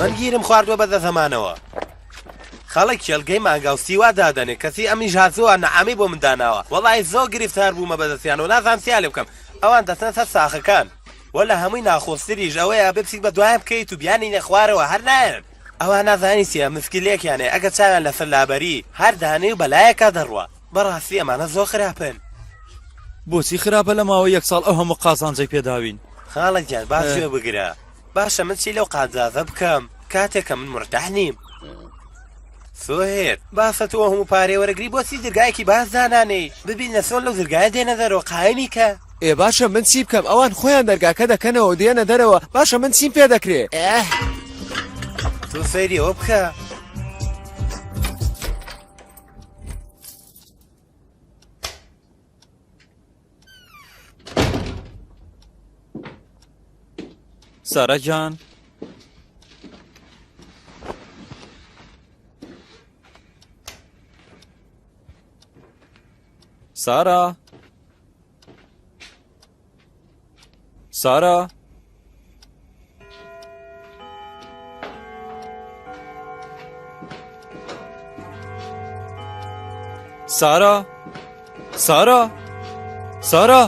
من گیرم خواردووە بە دەزەمانەوە. خەڵک کێڵگەی مانگا و سیوا دادەنێ کەچی ئەمیش هاتووە نەعامی بۆ من داناوە وەڵاهی زۆر گریفتار بوومە بەدەستیانەوە نازانم چیان لێ بکەم ئەوان دەچنە سەر ساخەکان وە لە هەمووی ناخۆشتریش ئەوەیە ئەبێ بچیت بە دوایان بکەیت و بیانینە خوارەوە هەر نایەن ئەوان نازانی چیە مسکیلێکیان هەیە ئەگەر چاویان لەسەر لابەری هەر دانەی و بەلایەکا دەڕوا بەڕاستی ئەمانە زۆر خراپن. بۆچی خراپە لە ماوەی یەک ساڵ ئەو هەموو قازانجەی پێداوین؟ خاڵە گیان باش گوێ بگرە باشە من چی لەو قازانجە بکەم کاتێک کە من مورتاح نیم؟ سوهێل، باشە تۆ ئەو هەموو پارەیە وەرەگری بۆچی درگایەکی باش دانانێی ببینە چۆن لەو درگایە دێنە دەرەوە قایمی کە. ئێ باشە من چی بکەم ئەوان خۆیان دەرگاکە دەکەنەوە و دێنە دەرەوە باشە من چیم پێ دەکرێ ئێه. تۆ سەیری ئەوە بکە. سارا گیان سارا سارا سارا سارا سارا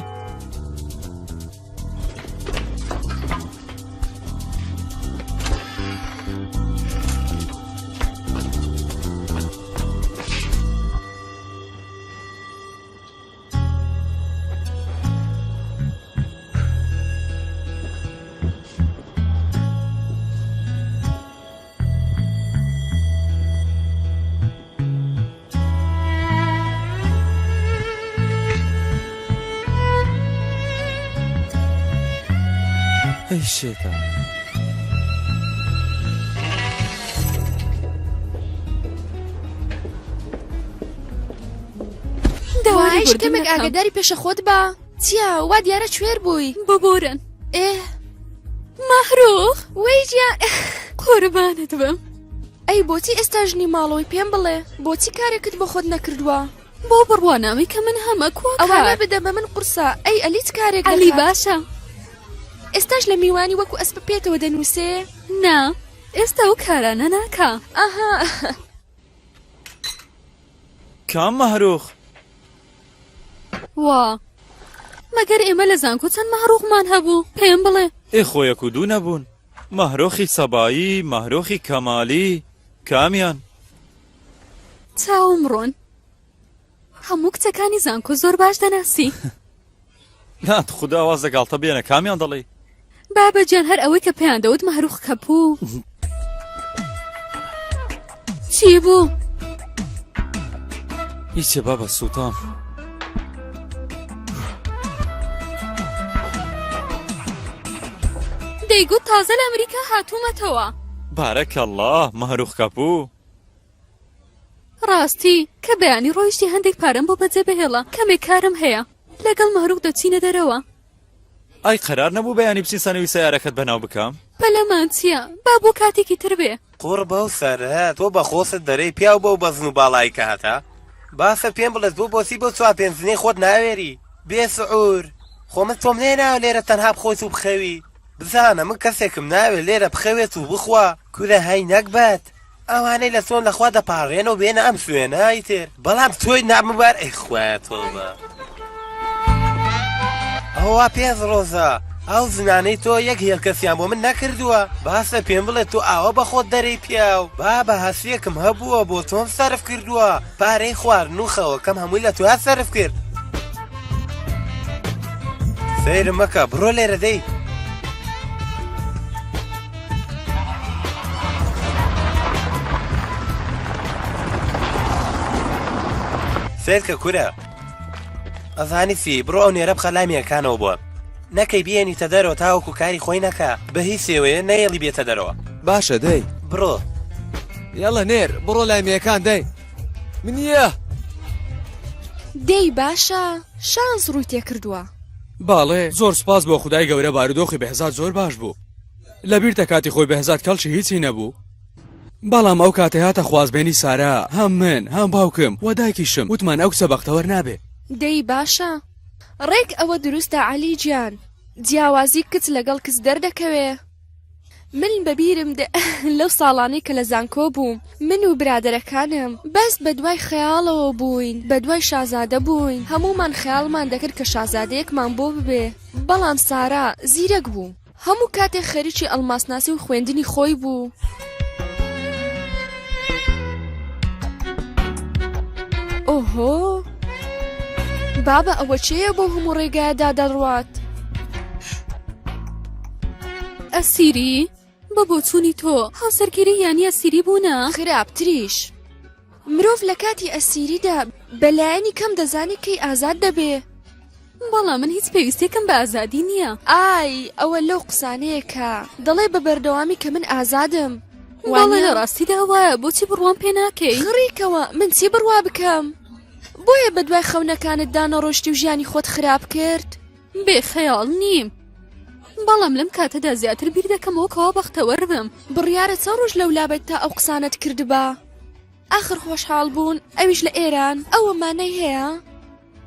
ئەی شێتان. داوایش کەمێک ئاگداری پێشە خۆت بە چیا وا دیارە کوێر بووی ببورن ئێ مەهروخ وەی گیان قوربانت بم ئەی بۆچی ئێستا ژنی ماڵەوەی پێم بڵێ بۆچی کارێکت بۆ خۆت نەکردووە بۆ بڕوانامەی کە من هەمە کوا ئەوانە بدە بە من قورسە ئەی ئەلی چ کارێک عەلی باشە ئێستاش لە میوانی وەکو ئەسپ پێتەوە دەنووسێ نا ئێستا ئەو کارانە ناکا ئەها. کام مەهروخ؟ وا مەگەر ئێمە لە زانکۆ چەند مەهروخمان هەبوو پێم بڵێ. ئێ خۆ یەک و دوو نەبوون مەهرۆخی سەبایی مەهرۆخی کەمالی کامیان؟ چاوم ڕۆن هەموو کچەکانی زانکۆ زۆر باش دەناسی. نا تخودا واز لە گاڵتە بێنە کامیان دەڵێی؟ بابە گیان هەر ئەوەی کە پێیان دەوت مەهروخ کەپوو. چی بوو؟ هیچێ بابە سووتام. دەیگوت تازە لە ئەمریکا هاتوومەتەوە. بارەکەڵڵا مەهروخ کەپوو. ڕاستی کە بەیانی ڕۆیشتی هەندێک پارەم بۆ بەجێ بهێڵە کەمێک کارم هەیە لەگەڵ مەهروخ دەچینە دەرەوە. ئای قەرار نەبوو بەیانی بچین سەنەوی سەیارەکەت بەناو بکەم؟ پەلەمان چیە با بۆ کاتێکی تر بێ. قوڕ بەو سەرە تۆ بە خۆست دەرێی پیاو بەو بەزن و باڵای کە هەتە باسە پێم بڵێ تۆ بۆچی بەو چوار پێنج ژنەی خۆت ناوێری بێ شعور خۆ من تۆم نەهێناوە لێرە تەنها بخۆیت و بخەوی بزانە من کەسێکم ناوێ لێرە بخەوێت و بخوا کورە هەی نەگبەت ئەوانەی لە تۆن لە خوا دەپاڕێنەوە بێنە ئەم شوێنە ئیتر بەڵام تۆی نامبار ئەی خوایە تۆبە ئەوە پێنج ڕۆژە ئەو ژنانەی تۆ یەک هێلکەسیان بۆ من نەکردووە باسە پێم بڵێ تۆ ئاوە بە خۆت دەرێی پیاو بابە هەسیەکم هەبووە بۆ تۆم سەرف کردووە پارەی خواردن و خەوەکەم هەمووی لە تۆیا سەرف کرد سەیرم مەکە بڕۆ لێرە دەی سەیرکە کورە ئەزانی چی بڕۆ ئەو نێرە بخە لای مێکانەوە بۆ نەکەی بێنیتە دەرەوە تاوەکو کاری خۆی نەکا بە هیچ شێوەیە نەیەڵی بێتە دەرەوە باشە دەی بڕۆ یاڵە نێر بڕۆ لای مێکان دەی منیە دەی باشە شانس ڕووی تێکردووە. باڵێ زۆر سوپاس بۆ خودای گەورە بارودۆخی بەهزاد زۆر باش بوو لەبیرتە کاتی خۆی بەهزاد کەڵکی هیچی نەبوو بەڵام ئەو کاتەی هاتە خوازبێنی سارا هەم من هەم باوکم و دایکیشم وتمان ئەو کچە بەختەوەر نابێ. دەی باشە ڕێک ئەوە دروستە عەلی گیان جیاوازی کچ لەگەڵ کچ دەردەکەوێ. من بەبیرم دێ لەو ساڵانەی کە لە زانکۆ بووم من و برادەرەکانم بەس بەدوای خەیاڵەوە بووین بەدوای شازادە بووین هەموومان خەیاڵمان دەکرد کە شازادەیەکمان بۆ ببێ بەڵام سارا زیرەک بوو هەموو کاتێک خەریکی ئەڵماسناسی و خوێندنی خۆی بوو. ئۆهۆ بابە ئەوە چێیە بۆ هەموو ڕێگایەدا دەڕوات؟ ئەسیری؟ بە بۆچوونی تۆ هاوسەرگیری یانی ئەسیری بوونە؟ خراپتریش. مرۆڤ لە کاتی ئەسیریدا بە لایەنی کەم دەزانێ کەی ئازاد دەبێ. بەڵام من هیچ پێویستیەکم بە ئازادی نییە. ئای ئەوە لەو قسانەیە کە دەڵێ بە بەردەوامی کە من ئازادم. بەڵێ لە ڕاستیدا وایە بۆچی بڕوام پێ ناکەی؟ خڕیکەوە من چی بڕوا بکەم؟ بۆیە بە دوای خەونەکانتدا نەڕۆشتی و ژیانی خۆت خراپ کرد؟ بێ خەیاڵ نیم بەڵام لەم کاتەدا زیاتر بیر دەکەمەوە کەوا بەختەوەر بم. بڕیارە چەند ڕۆژ لەولا بیت تا ئەو قسانەت کردبا؟ ئاخر خۆشحاڵ بوون ئەویش لە ئێران ئەوە مانای هەیە؟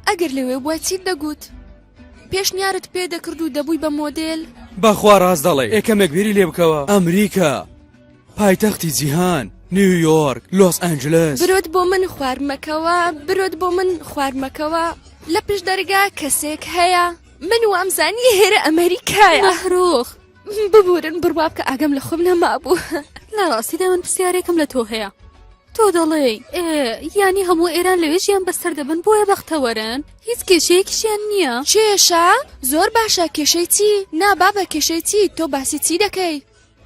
ئەگەر لەوێ بوای چیت دەگوت؟ پێشنیارت پێ دەکرد و دەبووی بە مۆدێل؟ بەخوا ڕاست دەڵێی ئێ کەمێک بیری لێ بکەوە ئەمریکا پایتەختی جیهان نیویۆرک لۆس ئەنجلس. برۆت بۆ من خوار مەکەوە برۆت بۆ من خوار مەکەوە لە پشت دەرگا کەسێک هەیە من وامزانی ئێرە ئەمەریکایە. مەهروخ. ببورن بڕوا بکە ئاگام لە خۆم نەمابوو. لە ڕاستیدا من پرسیارێکم لە تۆ هەیە تۆ دەڵێی ئێ یانی هەموو ئێران لەوێ ژیان بەسەر دەبن بۆیە بەختەوەرن هیچ کێشەیەکیشیان نییە. کێشە؟ زۆر باشە کێشەی چی؟ نا بابە کێشەی چی تۆ باسی چی دەکەی؟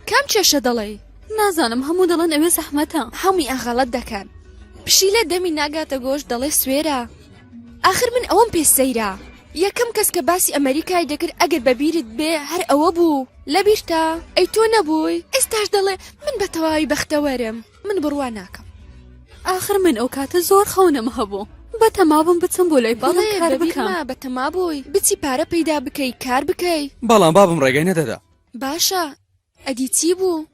کام کێشە دەڵێی؟ نازانم هەموو دەڵێن ئەوێ زەحمەتە. هەمووی غەڵەت دەکەن. پشیلە دەمی ناگاتە گۆشت دەڵێ سوێرە. ئاخر من ئەوەم پێ سەیرە. یەکەم کەس کە باسی ئەمەریکای دەکرد ئەگەر بە بیرت بێ هەر ئەوە بوو. لەبیرتە؟ ئەی تۆ نەبووی؟ ئێستاش دەڵێ من بە تەواوی بەختەوەرم. من بڕوا ناکەم. ئاخر من ئەو کاتە زۆر خەونم هەبوو. بەتەمابووم بچم بۆ لای پوورم بەڵێ کار بە بکەم. بیرمە بەتەما بووی بچی پارە پەیدا بکەی کار بکەی. بەڵام بابم ڕێگای نەدەدا. باشە ئەدی چی بوو؟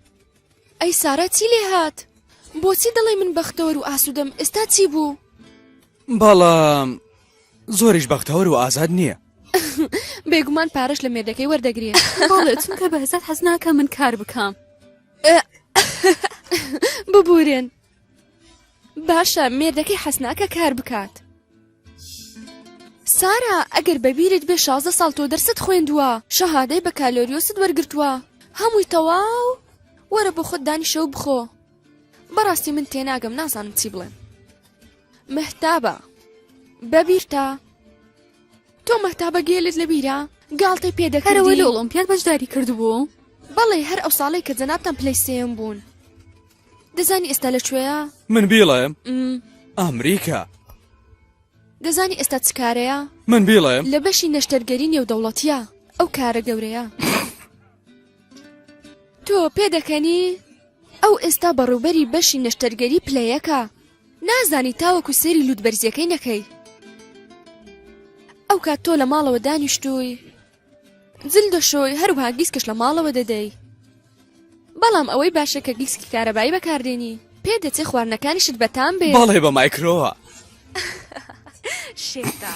ئەی سارا چی لێ هات؟ بۆچی دەڵێی من بەختەوەر و ئاسوودەم ئێستا چی بوو؟ بەڵام زۆریش بەختەوەر و ئازاد نییە. بێگومان پارەش لە مێردەکەی وەردەگرێ. بەڵێ چونکە بەهزاد حەز ناکا من کار بکەم. ببورێن. باشە مێردەکەی حەز ناکا کار بکات. سارا ئەگەر بەبیرت بێ 16 ساڵ تۆ دەرست خوێندووە شەهادەی بەکالۆریۆست وەرگرتووە هەمووی تەواو وەرە بۆ خۆت دانیشە و بخۆ بەڕاستی من تێناگەم نازانم چی بڵێم مەهتابە بەبیرتە تۆ مەهتابە گێلت لەبیرە گاڵتەی پێ دەکردی لە ئۆڵۆمپیاد بەشداری کردبوو بەڵێ هەر ئەو ساڵەی کە جەنابتان پلەی سێیەم بوون دەزانی ئێستا لە کوێیە؟ من بیڵێم ئەمریکا. دەزانی ئێستا چ کارەیە؟ من بیڵێم لە بەشی نەشتەرگەری نێودەوڵەتیە ئەو کارە گەورەیە. تۆ پێدەکەنی؟ ئەو ئێستا بەڕێوبەری بەشی نەشتەرگەری پلەیەکە. نازانی تاوەکو سەیری لوتبەرزیەکەی نەکەی. ئەو کات تۆ لە ماڵەوە دانیشتووی جل دەشۆی هەروەها گیسکش لە ماڵەوە دەدەی. بەڵام ئەوەی باشە کە گیسکی کارەبایی بەکاردێنی پێ دەچێ خواردنەکانیشت بەتام بێ. بەڵێ بە مایکرۆوە. شێتە.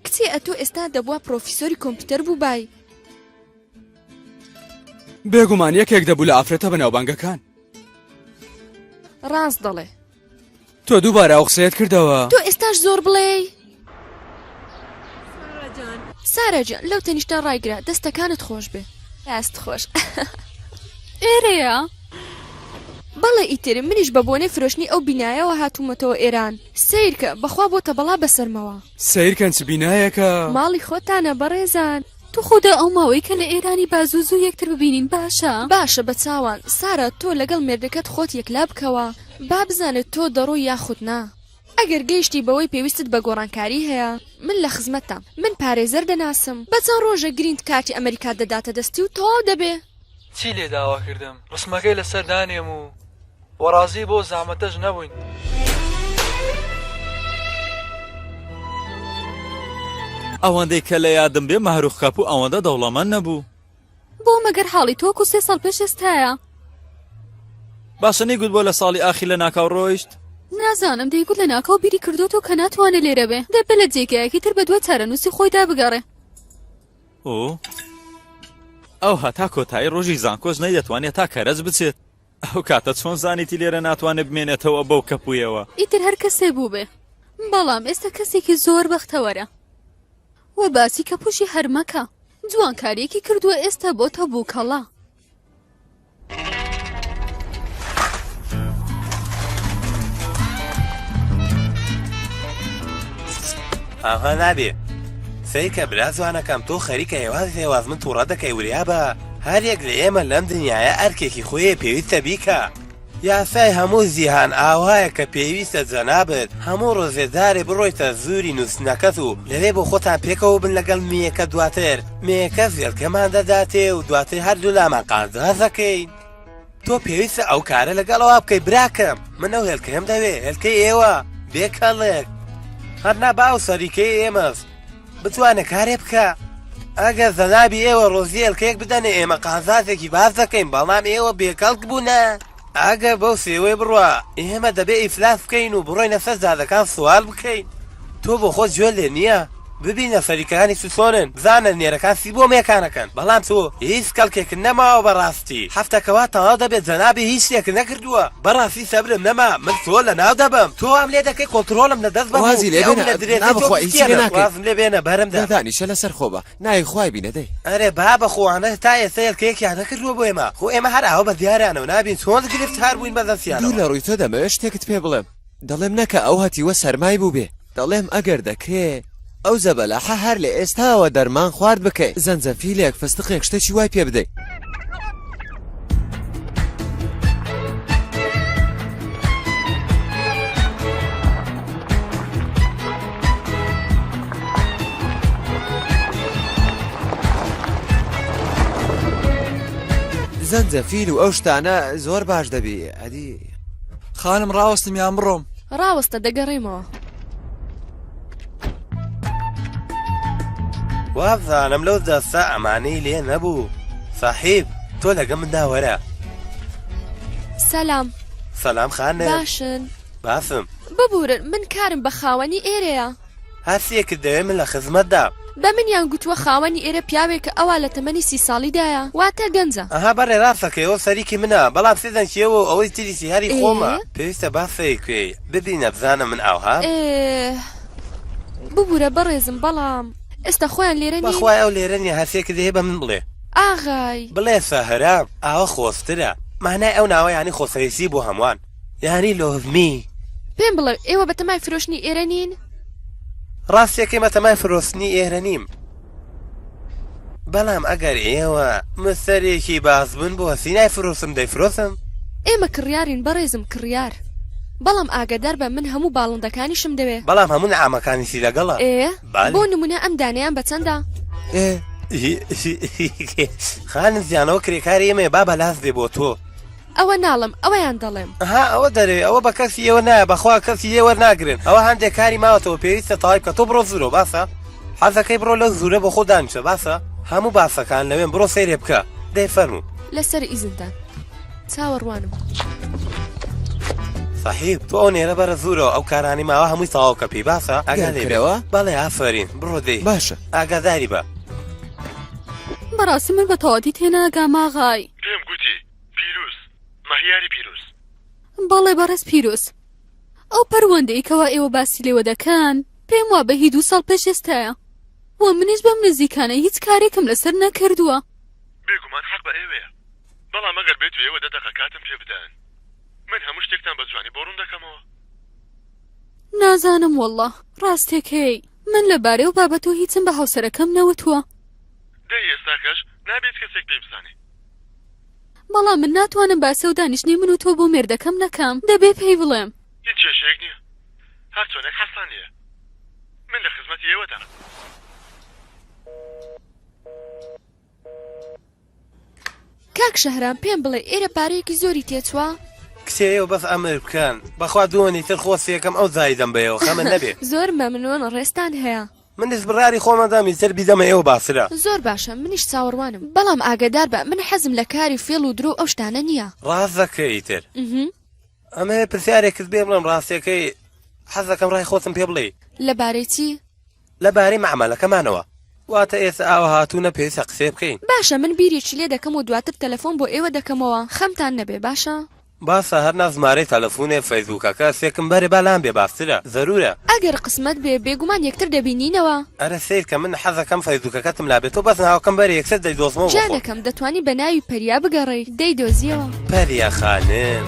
کچێ ئەتۆ ئێستا دەبوا پرۆفیسۆری کۆمپیوتەر بووبای. بێگومان یەکێک دەبوو لە ئافرەتە بەناوبانگەکان. ڕاست دەڵێ. تۆ دووبارە ئەو قسەیەت کردەوە. تۆ ئێستاش زۆر بڵێی. سارا گیان لەو تەنیشتە ڕایگرە دەستەکانت خۆش بێ. دەست خۆش. ئێرەیە؟ بەڵێ ئیتر منیش بە بۆنەی فرۆشتنی ئەو بینایەوە هاتوومەتەوە ئێران. سەیرکە بەخوا بۆتە بەڵا بەسەرمەوە. سەیرکەن چ بینایەکە. ماڵی خۆتانە بەڕێزان. توخودا ئەو ماوەی کە لە ئێرانی با زوو زوو یەکتر ببینین باشە؟ باشە بە چاوان. سارا تۆ لەگەڵ مێردەکەت خۆت یەکلا بکەوە با بزانێت تۆ دەڕۆی یاخود نا. ئەگەر گەیشتی بەوەی پێویستت بە گۆڕانکاری هەیە من لە خزمەتتام. من پارێزەر دەناسم. بە چەند ڕۆژێک گرینت کارتی ئەمەریکات دەداتە دەستی و تەواو دەبێ. چی لێ داوا کردم ڕسمەکەی لەسەر دانێم و وە ڕازی بەو زەحمەتەش نەبووین. ئەوەندەی کە لە یادم بێ مەهروخ کاپو ئەوەندە دەوڵەمەند نەبوو. بۆ مەگەر حاڵی تۆ وەکو سێ ساڵ پێش ئێستایە؟ باشە نەیگوت بۆ لە ساڵی ئاخیر لە ناکاو ڕۆیشت؟ نازانم دەیگوت لە ناکاو بیری کردۆتەوە کە ناتوانێ لێرە بێ دەبێ لە جێگایەکی تر بەدوای چارەنووسی خۆیدا بگەڕێ. ئۆ. ئەو هەتا کۆتایی ڕۆژی زانکۆش نەیدەتوانی تا کەرەج بچێت. ئەو کاتە چۆن زانیتی لێرە ناتوانێ بمێنێتەوە بەو کەپوویەوە؟ ئیتر هەر کەسێ بووبێ. بەڵام ئێستا کەسێکی زۆر بەختەوەرە. وە باسی کەپووشی هەر مەکە. جوانکارییەکی کردووە ئێستا بۆتە بووکەڵە. ئاغا نابێ سەیرکە برا جوانەکەم تۆ خەریکە هێواز هێواز من تووڕە دەکەی وریابە هەر یەک لە ئێمە لەم دنیایە ئەرکێکی خۆیە پێویستە بیکا یاسای هەموو جیهان ئاوایە کە پێویستە جەنابت هەموو ڕۆژێ جارێ بڕۆیتە زووری نووستنەکەت و لەوێ بۆ خۆتان پێکەوە بن لەگەڵ مییەکە دواتر مێیەکە زێڵکەمان دەداتێ و دواتر هەردوولامان قازانج دەکەین. تۆ پێویستە ئەو کارە لەگەڵ ئەوا بکەی براکەم من ئەو هێلکەیەم دەوێ هێلکەی ئێوە بێ کەڵک هەر نا با ئەو سەریکەی ئێمەس بتوانێ کارێ بکا ئەگەر جەنابی ئێوە ڕۆزی هێلکەیەک بدەنێ ئێمە قازانجێکی باش دەکەین بەڵام ئێوە بێکەڵک بوونە. ئەگەر بەو شێوەیە بڕوا ئێمە دەبێ ئیفلاس بکەین و بڕۆینە سەر جادەکان سوال بکەین. تۆ بۆ خۆت گوێت لێ نییە؟ ببینە فەریکەکانی چ چۆنن، بزانە نێرەکان چی بۆ مێکان ئەکەن، بەڵام تۆ هیچ کەڵکێکت نەماوە بەڕاستی هەفتەکە وا تەواو دەبێت جەنابی هیچ شتێکت نەکردووە بەڕاستی سەبرم نەما من تۆ لەناو دەبەم تۆ وام لێ دەکەی کۆنترۆڵم لەدەست بەم و وازی لێ ئەو بێنە منە نا درێژەی تۆ بەخوا هیچی لێ بشکێنم ناکەی وازم لێ بێنە بەرم دا دە. دانیشە لەسەر خۆ بە ناوی خوای بینە دەی. ئەرێ بابە خۆ ئەوانە تا ئێستا هێلکەیەکیان نەکردووە بۆ ئێمە خۆ ئێمە هەر ئاوا بە دیاریانەوە نابین چۆن گرفتار بووین بە دوور دەستیانەوە. لە ڕووی تۆ دەمەوێ شتێکت پێ بڵێم دەڵێم نەکا ئەو هەتیوە سەرمای بووبێ دەڵێم ئەگەر دەکرێ ئەو زەبەلاحە هەر لە ئێستاوە دەرمان خوارد بکەی زەنجەفیلێک فستقێک شتێکی وای پێ بدەی. زەنجەفیل و ئەو شتانە زۆر باش دەبی ئەدی. خانم ڕاوەستم یان بڕۆم؟ ڕاوەستە دەگەڕێمەوە. وابزانم لەو دەستە ئەمانەی لێ نەبوو ساحیب تۆ لەگە مندا وەرە. سەلام. سەلام خانم. باشن. باسم. ببورن من کارم بە خاوەنی ئێرەیە. هەرچیەکت دەوێ من لە خزمەتدام. بە منیان گوتووە خاوەنی ئێرە پیاوێکە ئەوا لە تەمەنی سی ساڵیدایە واتە گەنجە. ئەها بەڕێ ڕاست دەکەی ئەوە سەریکی منە بەڵام سێ دەنکی ئەوە و ئەوەی تریشی هەری خۆمە ئێ. پێویستە باس سەیر بکەی ببینە بزانە من ئاوهام. ئێ ببورە بەڕێزم بەڵام ئێستا خۆیان لێرە نین؟ بەخوای ئەو لێرە نیە هەرچیەکت دەوێ بە من بڵێ. ئاغای. بڵێ سەهرام ئاوە خۆشترە مانای ئەو ناوە یانی خۆشەویستی بۆ هەمووان. یانی love me. پێم بڵێ ئێوە بەتەمای فرۆشتنی ئێرە نین؟ ڕاستیەکەی بەتەمای فرۆشتنی ئێرە نیم بەڵام ئەگەر ئێوە مشتەریەکی باش بن بۆچی نایفرۆشم دەیفرۆشم. ئێمە کڕیارین بەڕێزم کڕیار بەڵام ئاگادار بە من هەموو باڵندەکانیشم دەوێ. بەڵام هەموو نەعامەکانیشی لەگەڵە. ئێ بەلی. بۆ نمونە ئەم دانەیان بە چەندە؟ ئێ. خانم گیان ئەوە کرێکاری ئێمەیە با بەلاش بێ بۆ تۆ. ئەوە ناڵێم ئەوەیان دەڵێم. ئەها ئەوە دەرێ ئەوە بە کەسی ئێوە نایە بەخوا کەسی لێ وەرناگرن ئەوە هەندێک کاری ماوەتەوە پێویستە تەواوی بکە تۆ بڕۆ زورۆ باسە حەزەکەی بڕۆ لەو زورە بۆ خۆ دانیشە باسە هەموو باسەکان لەوێن بڕۆ سەیرێ بکە دەی فەرموو. لەسەر ئیزنتان چاوەڕوانم. سەحیب تۆ ئەو نێرە بەرە زورەوە ئەو کارانەی ماوە هەمووی تەواو کە پێی باسە ئاگا لێ بێ کرەوە؟ بەڵێ ئافەرین بڕۆ دەی باشە ئاگاداری بە. بەڕاستی من بە تەواوەتی تێناگام ئاغای. پێم گوتی پیروز، مەهیاری پیروز. بەڵێ بەڕێز پیروز. ئەو پەروەندەی کەوا ئێوە باسی لێوە دەکەن پێم وابێ هی دوو ساڵ پێش ئێستایە و منیش بەم نزیکانە هیچ کارێکم لەسەر نەکردووە. بێگومان حەق بە ئێوەیە، بەڵام ئەگەر بێتو ئێوە دە دەقە کاتم پێ بدەن من هەموو شتێکتان بە جوانی بۆ ڕوون دەکەمەوە. نازانم وەڵڵا، ڕاستەکەی من لە بارەی ئەو بابەتەوە هیچم بە هاوسەرەکەم نەوتووە. دەی ئێستاکەش نابێ هیچ کەسێک پێی بزانێ. بەڵام من ناتوانم باسی ئەو دانیشتنەی من و تۆ بۆ مێردەکەم نەکەم، دەبێ پێی بڵێم. هیچ کێشەیەک نییە، هەرچۆنێک حەزتان لێیە، من لە خزمەتی ئێوەدام. کاک شەهرام پێم بڵێ ئێرە پارەیەکی زۆری تێچوە؟ کچێ ئێوە بەس ئەمر بکەن بەخوا دووەنی تر خۆ سێکەم ئەو جای دەم بەیەوە خەمت نەبێ. زۆر مەمنون ڕێزتان هەیە. منیش بڕیاری خۆمە دەم ئیتر بیدەمە ئێوە باشترە. زۆر باشە منیش چاوەڕوانم بەڵام ئاگەدار بە من حەزم لە کاری فێڵ و درۆ و ئەو شتانە نییە. ڕاست دەکەی ئیتر. ئەمەوێ پرسیارێکت بێ بڵێم ڕاستیەکەی حەز دەکەم ڕای خۆتم پێ بڵێی. لەبارەی چی؟ لەبارەی مەعمەلەکەمانەوە. واتە ئێستا ئاوا هاتوونە پێویستە قسەی بکەین. باشە من بیرێکی لێ دەکەم و دواتر تەلەفۆن بۆ ئێوە دەکەمەوە خەمتان نەبێ باشە. باسە هەر نا ژمارەی تەلەفونێ فەیسبوکەکە سێکم بەرێ با لام بێ باسترە زەرورە. ئەگەر قسمەت بێ بێگومان یەکتر دەبینینەوە. ئەرێ سەیرکە من حەزەکەم فەیسبوکەکەتم لابێ تۆ بەس ناوەکەم بەرێ یەکسەر دەیدۆزمەوە بۆ خۆم. گیانەکەم دەتوانی بە ناوی پەریا بگەڕێی دەیدۆزیەوە. پەریا خانم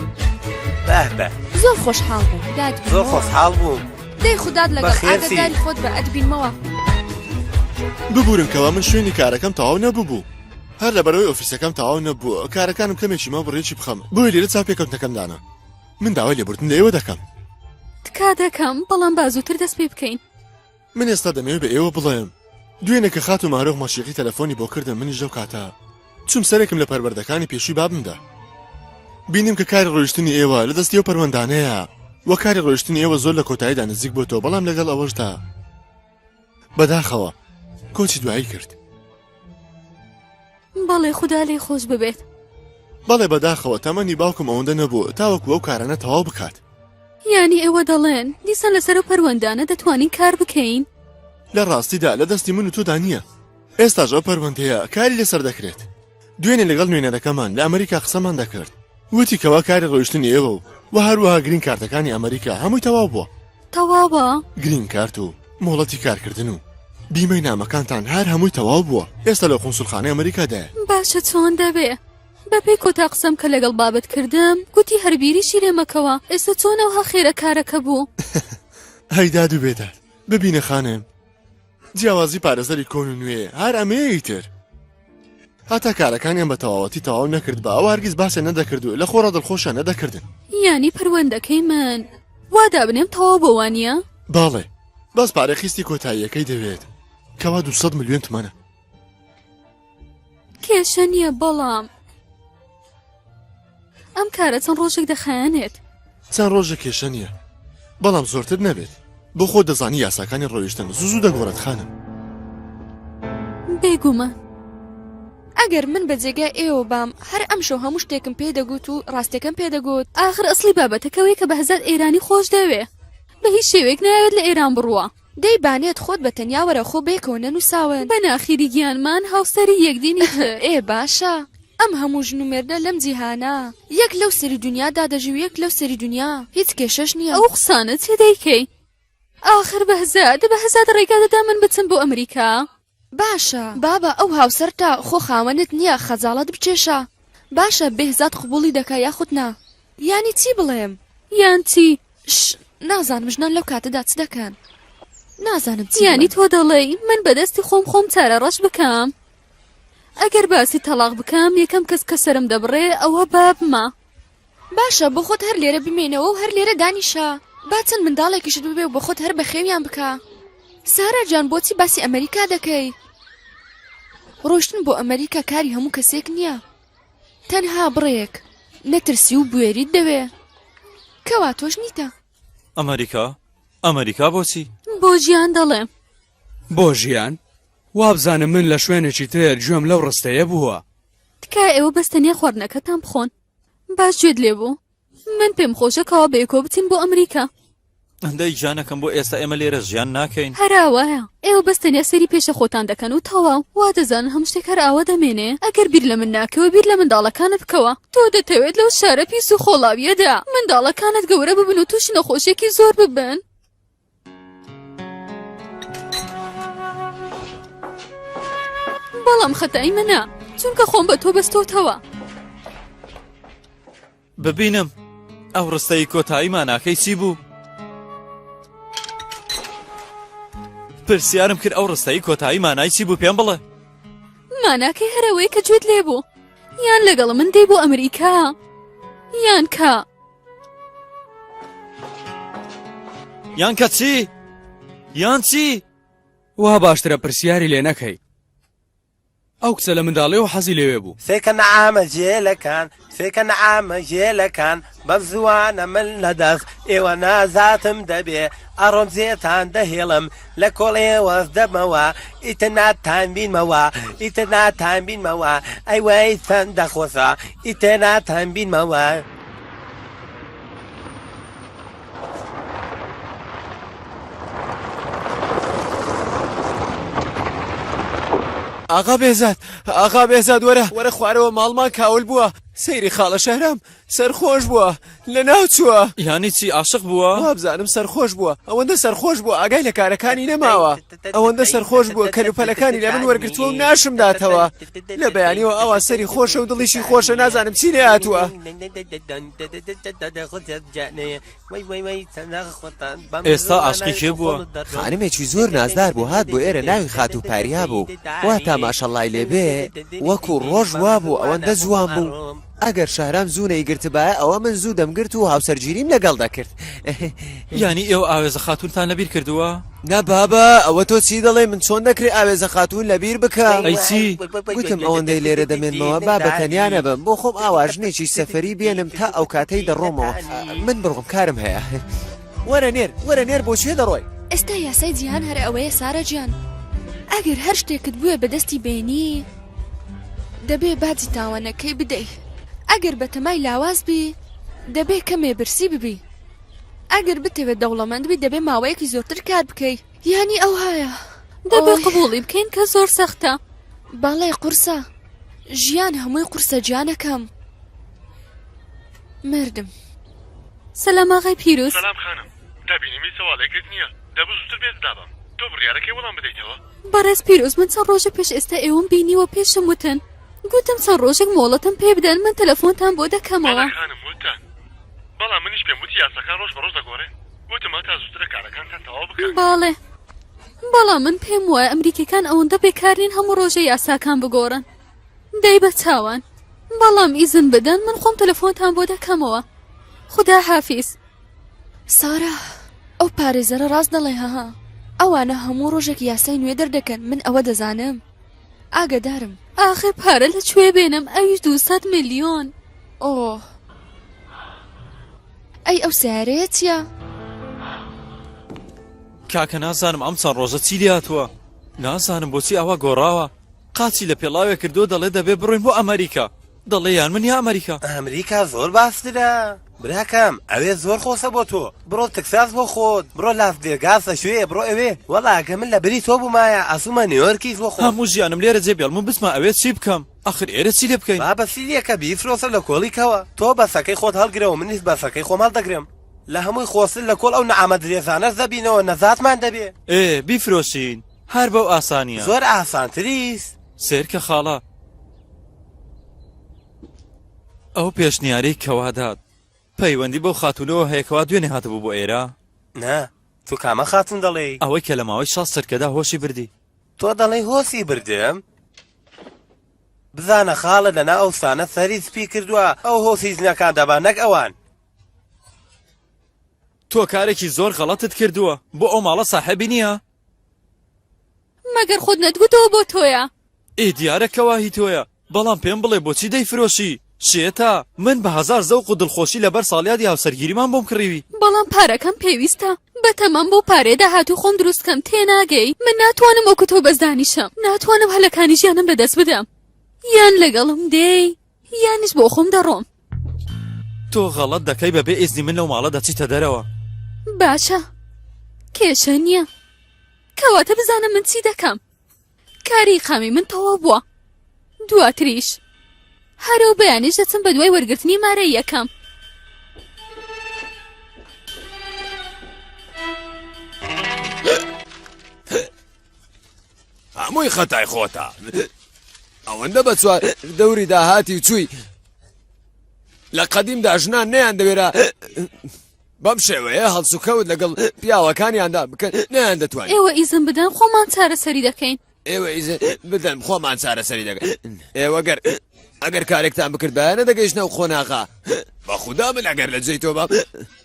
بەه بە. زۆر خۆشحاڵ بووم دادبینمەوە. زۆر خۆشحاڵ بووم. دەی خودات لەگەڵ ئاگاداری خۆت بە ئەتبینمەوە. ببورن کەوا من شوێنی کارەکەم تەواو نەبووبوو هەر لەبەرئەوەی ئۆفیسەکەم تەواو نەبوو کارەکانم کەمێکی ماو بڕێکی بخەم بۆیە لێرە چاوپێکەوتنەکەم دانا من داوای لێبوردن لە ئێوە دەکەم. تکا دەکەم بەڵام با زووتر دەست پێ بکەین. من ئێستا دەمەوێت بە ئێوە بڵێم دوێنێ کە خاتوو مارۆخ مەشیقی تەلەفۆنی بۆ کردم منیش لەو کاتە چووم سەرێکم لە پەروەردەکانی پێشووی بابم دا بینیم کە کاری ڕۆیشتنی ئێوە لە دەستی ئەو پەروەندانەیە وە کاری ڕۆیشتنی ئێوە زۆر لە کۆتاییدا نزیک بۆتەوە بەڵام لەگەڵ ئەوەشدا بەداخەوە کۆچی دوایی کرد. بەڵێ خودا لێی خۆش ببێت. بەڵێ بەداخەوە تەمەنی باوکم ئەوەندە نەبوو تاوەکو ئەو کارانە تەواو بکات. یانی ئێوە دەڵێن دیسان لەسەر ئەو پەروەندانە دەتوانین کار بکەین؟ لە ڕاستیدا لە دەستی من و تۆدا نییە. ئێستاش ئەو پەروەندەیە کاری لەسەر دەکرێت. دوێنێ لەگەڵ نوێنەرەکەمان لە ئەمریکا قسەمان دەکرد. وتی کەوا کاری ڕۆیشتنی ئێوە و وە هەروەها گرین کارتەکانی ئەمریکا هەمووی تەواو بووە. تەواوە؟ گرین کارت و مۆڵەتی کارکردن و بیمەی نامەکانتان هەر هەمووی تەواو بووە. ئێستا لە قونسوڵخانەی ئەمریکادایە. باشە چۆن دەبێ؟ بەپێی کۆتا قسەم کە لەگەڵ بابت کردم گوتی هەر بیریشی لێ مەکەوە. ئێستا چۆن ئەوها خێرە کارەکە بوو؟ ئەی داد و بێداد ببینە خانم. جیاوازی پارێزەری کۆن و نوێ هەر ئەمەیە ئیتر. هەتا کارەکانیان بە تەواوەتی تەواو نەکردبا ئەوە هەرگیز باسیان نەدەکرد و لە خۆڕا دڵخۆشیان نەدەکردن. یانی پەروەندەکەی من وا دابنێم تەواو بۆ وانیە؟ بەڵێ بەس پارەی قیستی کۆتاییەکەی دەوێت کەوا 200 ملیۆن تمەنە. کێشە نییە بەڵام ئەم کارە چەند ڕۆژێک دەخایەنێت. چەند ڕۆژێک کێشە نییە بەڵام زۆرتر نەبێت بۆ خۆت دەزانی یاساکانی ڕۆیشتن زوو زوو دەگۆڕێت خانم. بێگومان. ئەگەر من بە جێگای ئێوە بام هەر ئەمشەو هەموو شتێکم پێ دەگوت و ڕاستیەکەم پێ دەگوت. ئاخر ئەسڵی بابەتەکە ئەوەیە کە بەهزاد ئێرانی خۆش دەوێ بە هیچ شێوەیەک نایەوێت لە ئێران بڕوا. دەی بانێت خۆت بە تەنیا وەرە خۆ بەیەکەوە نەنووساون. بە ناخیری گیانمان هاوسەری یەکدین ئیتر. ئێ باشە ئەم هەموو ژن و مێردە لەم جیهانە یەک لەو سەری دونیادا دەژی و یەک لەو سەری دونیا هیچ کێشەش نیە. ئەو قسانە چیە دەیکەی ئاخر بەهزاد بەهزاد ڕێگا دەدا من بچم بۆ ئەمریکا. باشە بابە ئەو هاوسەرتە خۆ خاوەنت نیە خەجاڵەت بکێشە باشە بێهزاد قبوڵی دەکا یاخود نا. یانی چی بڵێم؟ یان چی؟ ش، نازانم ژنان لەو کاتەدا چ دەکەن نازانم چی یانی بڵێم. تۆ دەڵێی من بە دەستی خۆم خۆم چارە ڕەش بکەم؟ ئەگەر باسی تەڵاق بکەم یەکەم کەس کە سەرم دەبڕێ ئەوە بابمە. باشە بۆ خۆت هەر لێرە بمێنەوە و هەر لێرە دانیشە با چەند منداڵێکیشت ببێ و بۆ خۆت هەر بەخێویان بکە. سارا جان بۆچی باسی ئەمەریکا دەکەی؟ ڕۆیشتن بۆ ئەمەریکا کاری هەموو کەسێک نییە. تەنها بڕێک نەترسی و بوێریت دەوێ. کوا تۆش نیتە. ئەمەریکا؟ ئەمەریکا بۆچی؟ بۆ ژیان دەڵێم. بۆ ژیان؟ وابزانم من لە شوێنێکی تر گوێم لەو ڕستەیە بووە. تکایە ئێوە بەس تەنیا خواردنەکەتان بخۆن. باش گوێت لێ بوو. من پێم خۆشە کەوا بەیەکەوە بچین بۆ ئەمریکا. دەی گیانەکەم بۆ ئێستا ئێمە لێرە ژیان ناکەین؟ هەر ئاوایە. ئێوە بەس تەنیا سەیری پێشە خۆتان دەکەن و تەواو. وا دەزانن هەموو شتێک هەر ئاوا دەمێنێ؟ ئەگەر بیر لە من ناکەوە بیر لە منداڵەکانت بکەوە. تۆ دەتەوێت لەو شارە پیس و خۆڵاوییەدا منداڵەکانت گەورە ببن و تووشی نەخۆشییەکی زۆر ببن. بەڵام خەتای منە چونکە خۆم بە تۆ بەستۆتەوە. ببینم ئەو ڕستەی کۆتایی ماناکەی چی بوو؟ پرسیارم کرد ئەو ڕستەی کۆتایی مانای چی بوو پێم بڵێ ماناکەی هەرەوەی کە گوێت لێ بوو یان لەگەڵ من دێ بۆ ئەمریکا یان کە یان کە چی؟ یان چی؟ وا باشترە پرسیاری لێ نەکەی. ئەو کچە لە منداڵیەوە حەزی لەوێ بوو. سێکە نەعامە جێلەکان سێکە نەعامە جێلەکان بەم زووانە من لە دەست ئێوە نازاتم دەبێ ئەڕۆم جێتان دەهێڵم لە کۆڵ ئێوەس دەبمەوە ئیتر ناتان بینمەوە ئیتر ناتان بینمەوە ئەی وەی چەندە خۆشە ئیتر ناتان بینمەوە. ئاغا بێزاد ئاغا بێزاد وەرە وەرە خوارەوە ماڵمان کاول بووە سەیری خاڵە شەهرام سەرخۆش بووە لە ناو چووە. یانی چی عاشق بووە؟ وابزانم سەرخۆش بووە ئەوەندە سەرخۆش بووە ئاگای لە کارەکانی نەماوە ئەوەندە سەرخۆش بووە کەلوپەلەکانی لە من وەرگرتووە و ناشم داتەوە لە بەیانیەوە ئاوا سەری خۆشە و دڵیشی خۆشە نازانم چی لێ هاتووە. ئێستا عاشقی کێ بووە؟ خانمێکی زۆر نازدار بوو هات بۆ ئێرە ناوی خاتوو پاریا بوو وا تا ماشەڵای لێ بێ وەکو ڕۆژ وابوو ئەوەندە جوان بوو ئەگەر شەهرام زوو نەیگرتبایە ئەوە من زوو دەمگرت و هاوسەرگیریم لەگەڵ دەکرد. یانی ئێوە ئاوێزە خاتوونتان لەبیر کردووە؟ نا بابە ئەوە تۆ چی دەڵێی من چۆن دەکرێ ئاوێزە خاتوون لەبیر بکەم؟ ئەی چی؟ گوتم ئەوەندەی لێرە دەمێنمەوە با بە تەنیا نەبم بۆ خۆم ئاوا ژنێکی سەفەری بێنم تا ئەو کاتەی دەڕۆمەوە من بڕۆم کارم هەیە. وەرە نێر وەرە نێر بۆ کوێ دەڕۆی؟ ئێستا یاسای جیهان هەر ئەوەیە سارا گیان ئەگەر هەر شتێکت بوێ بەدەستی بێنی دەبێ باجی تاوانەکەی بدەی ئەگەر بەتەمای لاواز بی دەبێ کەمێ برسی ببی ئەگەر بتەوێت دەوڵەمەند بی دەبێ ماوەیەکی زۆرتر کار بکەی یانی ئەوهایە دەبێ قبوڵی بکەین کە زۆر سەختە. بەڵێ قورسە ژیان هەمووی قورسە گیانەکەم مردم. سەلام ئاغای پیروز. سەلام خانم دەبینم هیچ سەواڵێکت نییە دەبوو زووتر بێت دابم تۆ بڕیارەکەی وەڵام بدەیتەوە؟ بەڕێز پیروز من چەند ڕۆژێک پێش ئێستا ئێوەم بینیوە پێشم وتن گوتم چەند ڕۆژێک مۆڵەتم پێ بدەن من تەلەفۆنتان بۆ دەکەمەوە. بەڵێ خانم وتتان بەڵام منیش پێم وتی یاساکان ڕۆژ بە ڕۆژ دەگۆڕێن وتم هەتا زووترە کارەکانتان تەواو بکەن. بەڵێ بەڵام من پێم وایە ئەمریکیەکان ئەوەندە بێکار نین هەموو ڕۆژێ یاساکان بگۆڕن دەی بە چاوان بەڵام ئیزن بدەن من خۆم تەلەفۆنتان بۆ دەکەمەوە خودا حافیز. سارا، ئەو پارێزەرە ڕاست دەڵێ هەها ئەوانە هەموو ڕۆژێک یاسای نوێ دەردەکەن من ئەوە دەزانم ئاگەدارم. ئاخر پارە لە کوێ بێنم ئەویش 200 ملیۆن. ئۆه ئەی ئەو سەیارەیە چییە؟ کاکە نازانم ئەم چەند ڕۆژە چی لێهاتووە نازانم بۆچی ئاوا گۆڕاوە قاچی لە پێڵاوێ کردووە دەڵێ دەبێ بڕۆین بۆ ئەمەریکا دەڵێ یان من یا ئەمەریکا. ئەمریکا زۆر باشترە براکەم ئەوێ زۆر خۆشە بۆ تۆ بڕۆ تکساس بۆ خۆت بڕۆ لاس ڤێگاس ئەشوێ بڕۆ ئەوێ وەڵا گە من لە بری تۆ بوومایە ئەچوومە نیۆرکیش بۆ خۆم. هەموو ژیانم لێرە جێ بێڵم و بچمە ئەوێ چی بکەم ئەخر ئێرە چی لێ بکەین. بابە سیریەکە بیفرۆشە لە کۆڵی کەوە تۆ بەسەکەی خۆت هەڵگرەوە منیش بەسەکەی خۆم هەڵدەگرم لە هەمووی خۆشتر لە کۆڵ ئەو نەعامە درێژانەش دەبینەوە نەجاتمان دەبێ. ئێ بیفرۆشین هەر بەو ئاسانیە. زۆر ئاسانتریش. سەیرکە خاڵە ئەو پێشنیارەی کەوا دات پەیوەندی بەو خاتوونەوە هەیە کەوا دوێنێ هاتبوو بۆ ئێرە؟ نا، تۆ کامە خاتوون دەڵێی؟ ئەوەی کە لە ماوەی 60 چرکەدا هۆشی بردی. تۆ دەڵێی هۆشی بردم؟ بزانە خاڵە لەناو ئەو شتانە سەری سپی کردووە، ئەو هۆشی ژنەکان دەبا نەک ئەوان. تۆ کارێکی زۆر غەڵەتت کردووە، بۆ ئەو ماڵە ساحێبی نییە؟ مەگەر خۆت نەتگوتەوە بۆ تۆیە؟ ئێ دیارە کەوا هی تۆیە، بەڵام پێم بڵێ بۆچی دەیفرۆشی؟ شێتە، من بە هەزار زەوق و دڵخۆشی لەبەر ساڵیادی هاوسەرگیریمان بۆم کڕیوی. بەڵام پارەکەم پێویستە، بەتەمام بەو پارەیە داهاتووی خۆم دروست کەم، تێناگەی؟ من ناتوانم وەکو تۆ بەس دانیشم، ناتوانم هەلەکانی ژیانم لەدەست بدەم. یان لەگەڵم دێی، یانیش بۆ خۆم دەڕۆم. تۆ غەڵەت دەکەی بەبێ ئیزنی من لەو ماڵە دەچیتە دەرەوە. باشە، کێشە نییە. کەواتە بزانە من چی دەکەم. کاری ئیقامی من تەواو بووە. دواتریش هەر ئەو بەیانیش دەچم بە دوای وەرگرتنی مارەییەکەم. هەمووی خەتای خۆتە ئەوەندە بە چوار دەوری داهاتی و چووی لە قەدیمدا ژنان نەیان دەوێرا بەم شێوەیە هەڵسوکەوت لەگەڵ پیاوەکانیاندا بکەن نەیان دەتوانین ئێوە ئیزن بدەن خۆمان چارەسەری دەکەین ئێوە ئیزن بدەن خۆمان چارەسەری دەکەین ئێوە گەر ئەگەر کارێکتان بکردبایە نەدەگەیشتنە ئەو قۆناغە بە خودا من ئەگەر لە جێی تۆ بام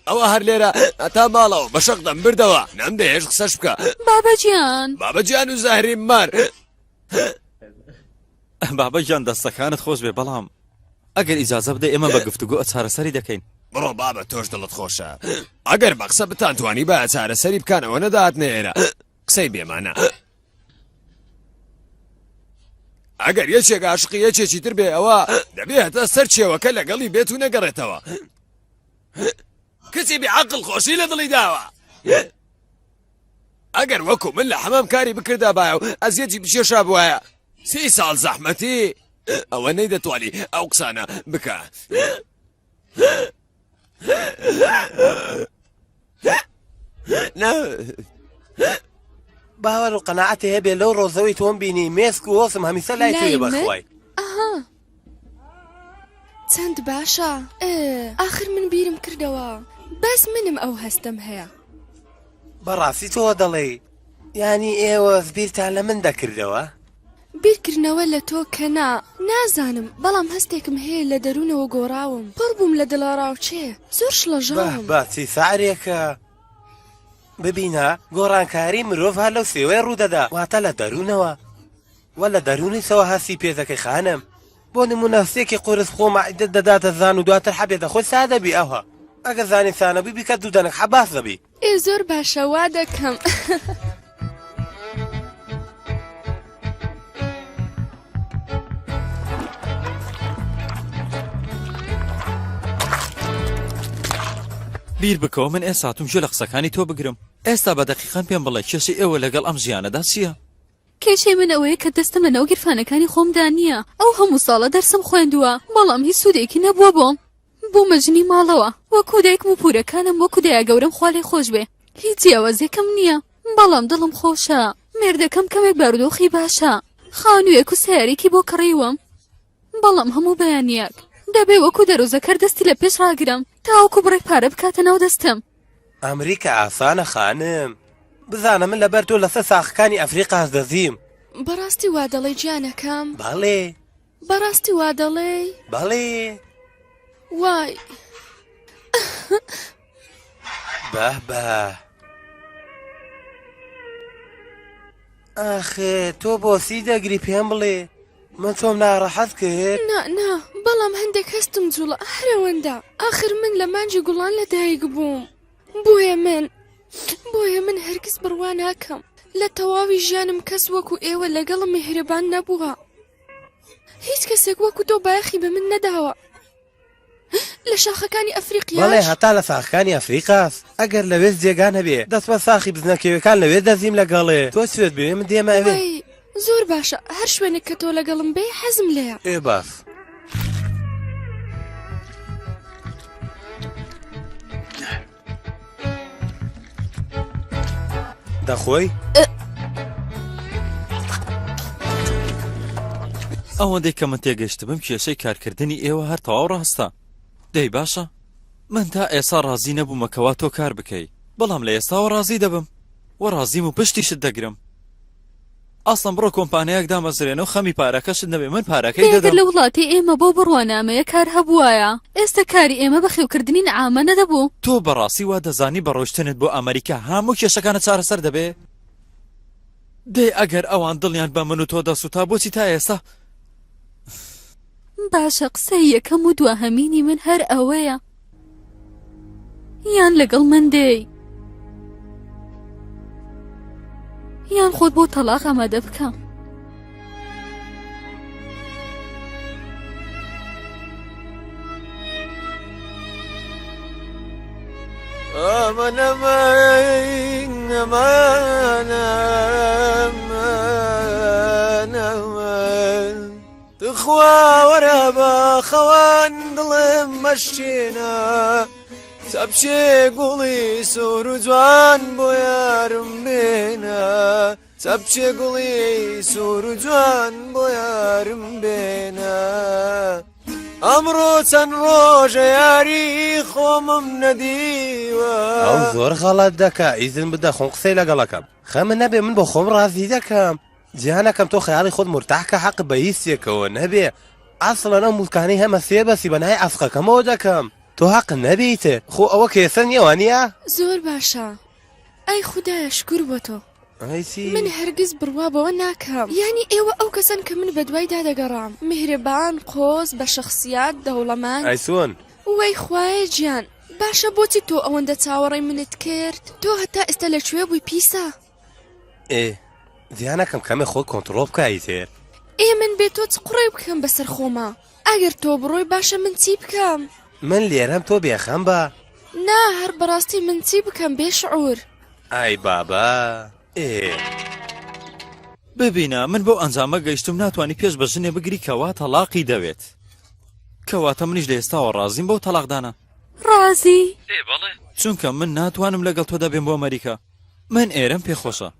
ئەوە هەر لێرە هەتا ماڵەوە بە شەق دەمبردەوە نەمدەهێشت قسەش بکە بابە گیان بابە گیان و زەهری مار بابە گیان دەستەکانت خۆش بێ بەڵام ئەگەر ئیجازە بدەی ئێمە بە گفتوگۆ چارەسەری دەکەین. بڕۆ بابە تۆش دڵت خۆشە ئەگەر بە قسە بتانتوانیبایە چارەسەری بکان ئەوە نەدەهاتنە ئێرە قسەی بێمانا. ئەگەر یەکێک عاشقی یەکێکی تر بێ ئەوە دەبێ هەتا سەر چێوەکە لەگەڵی بێت و نەگەڕێتەوە کچی بێ عەقڵ خۆشی لە دڵی داوە ئەگەر وەکو من لە حەمام کاری بکردابایە و ئەزیەتی بچێشا بواە. سی ساڵ زەحمەتی ئەوە نەیدەتوانی ئەو قسانە بکا. نا. باوەڕ و قەناعەتی هەبێ لەو ڕۆزەوەی تۆم بینی مێسک و هۆسم هەمیسە لای لای تۆیە من؟ بەخوای. ئەها چەند باشە ئێ ئاخر من بیرم کردەوە بەس منم ئەو هەستەم هەیە. بەڕاستی تۆ دەڵێی یانی ئێوە بیرتان لە من دەکردەوە؟ بیرکردنەوە لە تۆ کە نا، نازانم، بەڵام هەستێکم هەیە لە دەروونەوە گۆڕاوم، پڕ بووم لە دڵەڕاوکێ، زۆر بە شڵەژاوم. بە چی سەعرێکە! ببینە، گۆڕانکاری مرۆڤ هەر لەو سێوەیە ڕوو دەدا، واتە لە دەروونەوە. وە لە دەروونیشەوە هەستی پێ دەکەی خانم. بۆ نموونە هەستێکی قورس خۆ مەعیدەت دەداتە زان و دواتر حەبێ دەخۆی سا دەبی ئەوها. ئەگەر زانی سا نەبووی بیکە دوو دەنک حەب باش دەبی. ئێ زۆر باشە وا دەکەم. بیر بکەوە من ئێستا هاتووم گوێ لە قسەکانی تۆ بگرم ئێستا بە دەقیقەن پێم بڵێ کێشەی ئێوە لەگەڵ ئەم ژیانەدا چییە؟ کێشەی من ئەوەیە کە دەستم لەناو گیرفانەکانی خۆمدا نییە ئەو هەموو ساڵە دەرسم خوێندووە بەڵام هیچ سوودێکی نەبووە بۆم بوومە ژنی ماڵەوە وەکو دایکم و پورەکانم وەکو دایە گەورەم خوا لێی خۆش بێ هیچ جیاوازیەکم نییە بەڵام دڵم خۆشە مێردەکەم کەمێک بارودۆخی باشە خانوویەک و سەیارێکی بۆ کڕیوم بەڵام هەموو بەیانیەک دەبێ وەکو دەرۆزەکەر دەستی لە پێش ڕاگرم تاوەکو بڕێک پارە بکاتە ناو دەستم. ئەمریکا ئاسانە خانم. بزانە من لەبەر تۆ لەسەر ساخەکانی ئەفریقاش دەژیم. بەڕاستی وا دەڵێی گیانەکەم؟ بەڵێ. بەڕاستی وا دەڵێی؟ بەڵێ. وای. بە بە. ئاخر تۆ بۆ چی دەگری پێم بڵێ من تۆم ناڕەحەت کرد؟ نا نا بەڵام هەندێک هەستم جوڵا هەر ئەوەندە ئاخر من لە مانگی گوڵان لە دایک بووم بۆیە من بۆیە من هەرگیز بڕوا ناکەم لە تەواوی ژیانم کەس وەکو ئێوە لەگەڵم میهرەبان نەبووە هیچ کەسێک وەکو تۆ بایەخی بە من نەداوە لە شاخەکانی ئەفریقیاش؟ بەڵێ هەتا لە ساخەکانی ئەفریقاس ئەگەر لەوێش جێگا نەبێ دەچمە ساخی بزنە کێویەکان لەوێ دەژیم لەگەڵێ تۆ کوێت بوێ من دێمە ئەوێ. وەی زۆر باشە هەر شوێنێک کە تۆ لەگەڵم بێی حەزم لێیە. ئێ باس. دەخۆی؟ ئەوەندەی کە من تێگەشتبم کێشەی کارکردنی ئێوە هەر تەواو ڕاستە دەی باشە من تا ئێسا ڕازی نەبوومە کەوا تۆ کار بکەی بەڵام لە ئێستاوە ڕازی دەبم و ڕازیم و پشتیشت دەگرم ئەسڵەن بڕۆ کۆمپانیایەک دامەزرێنە و خەمی پارەکەشت نەبێ من پارەکەی دەی ئەگەر دەدەم. لە وڵاتی ئێمە بەو بڕوانامەیە کار هەبووایە ئێستە کاری ئێمە بەخێوکردنی نەعامە نەدەبوو. تۆ بەڕاستی وا دەزانی بە ڕۆیشتنت بۆ ئەمەریکا هەموو کێشەکانت چارەسەر دەبێ؟ دەی ئەگەر ئەوان دڵیان بە من و تۆ دەسوتا بۆچی تا ئێستا؟ باشە قسەی یەکەم و دواهەمینی من هەر ئەوەیە یان لەگەڵ من دێی یان خۆت بۆ تەلاق ئامادە بکە. ئەمە ئەمانە ئەمانە تخوا وەرە بە خەوان دڵم مەشکێنە چەپچێ گوڵی سوور و جوان بۆ یارم بێنە چەپچێ گوڵی سوور و جوان بۆ یارم بێنە ئەمڕۆ چەند ڕۆژە یاری خۆمم نەدیوە ئەو زۆر غەڵەت دەکا ئیزن بدە خۆم قسەی لەگەڵەکەم خەمە نەبێ من بۆ خۆم ڕازی دەکەم جیهانەکەم تۆ خەیاڵی خۆت مورتاح کە حەقت بە هیچ شتێکەوە نەبێ ئەسڵەن ئەو موڵکانەی هەمە سێ بەسی بە ناوی عەسقەکەمەوە دەکەم تۆ حەقت نەبێ ئیتر خۆ ئەوە کێسە نیە وانیە؟ زۆر باشە ئەی خودایە شکور بۆ تۆ ئەی چی؟ من هەرگیز بڕوا بەوە ناکەم یانی ئێوە ئەو کەسەن کە من بەدوایدا دەگەڕام میهرەبان قۆز بە شەخسیات دەوڵەمەند ئەی چۆن؟ وەی خوایە گیان باشە بۆچی تۆ ئەوەندە چاوەڕێی منت کرد تۆ هەتا ئێستا لە کوێ بووی پیسە؟ ئێ زیانەکەم کەمێ خۆت کۆنتڕۆڵ بکە ئیتر. ئێ من بێ تۆ چ قوڕێ بکەم بەسەر خۆما ئەگەر تۆ بڕۆی باشە من چی بکەم؟ من لێرەم تۆ بێخەم بە. نا هەر بەڕاستی من چی بکەم بێ شعور. ئای بابە ئێ. ببینە من بەو ئەنجامە گەیشتم ناتوانی پێش بە ژنێ بگری کەوا تەڵاقی دەوێت. کەواتە منیش لە ئێستاوە ڕازیم بەو تەڵاقدانە. ڕازی؟ ئێ بەڵێ. چونکە من ناتوانم لەگەڵ تۆدا بێم بۆ ئەمەریکا. من ئێرەم پێ خۆشە.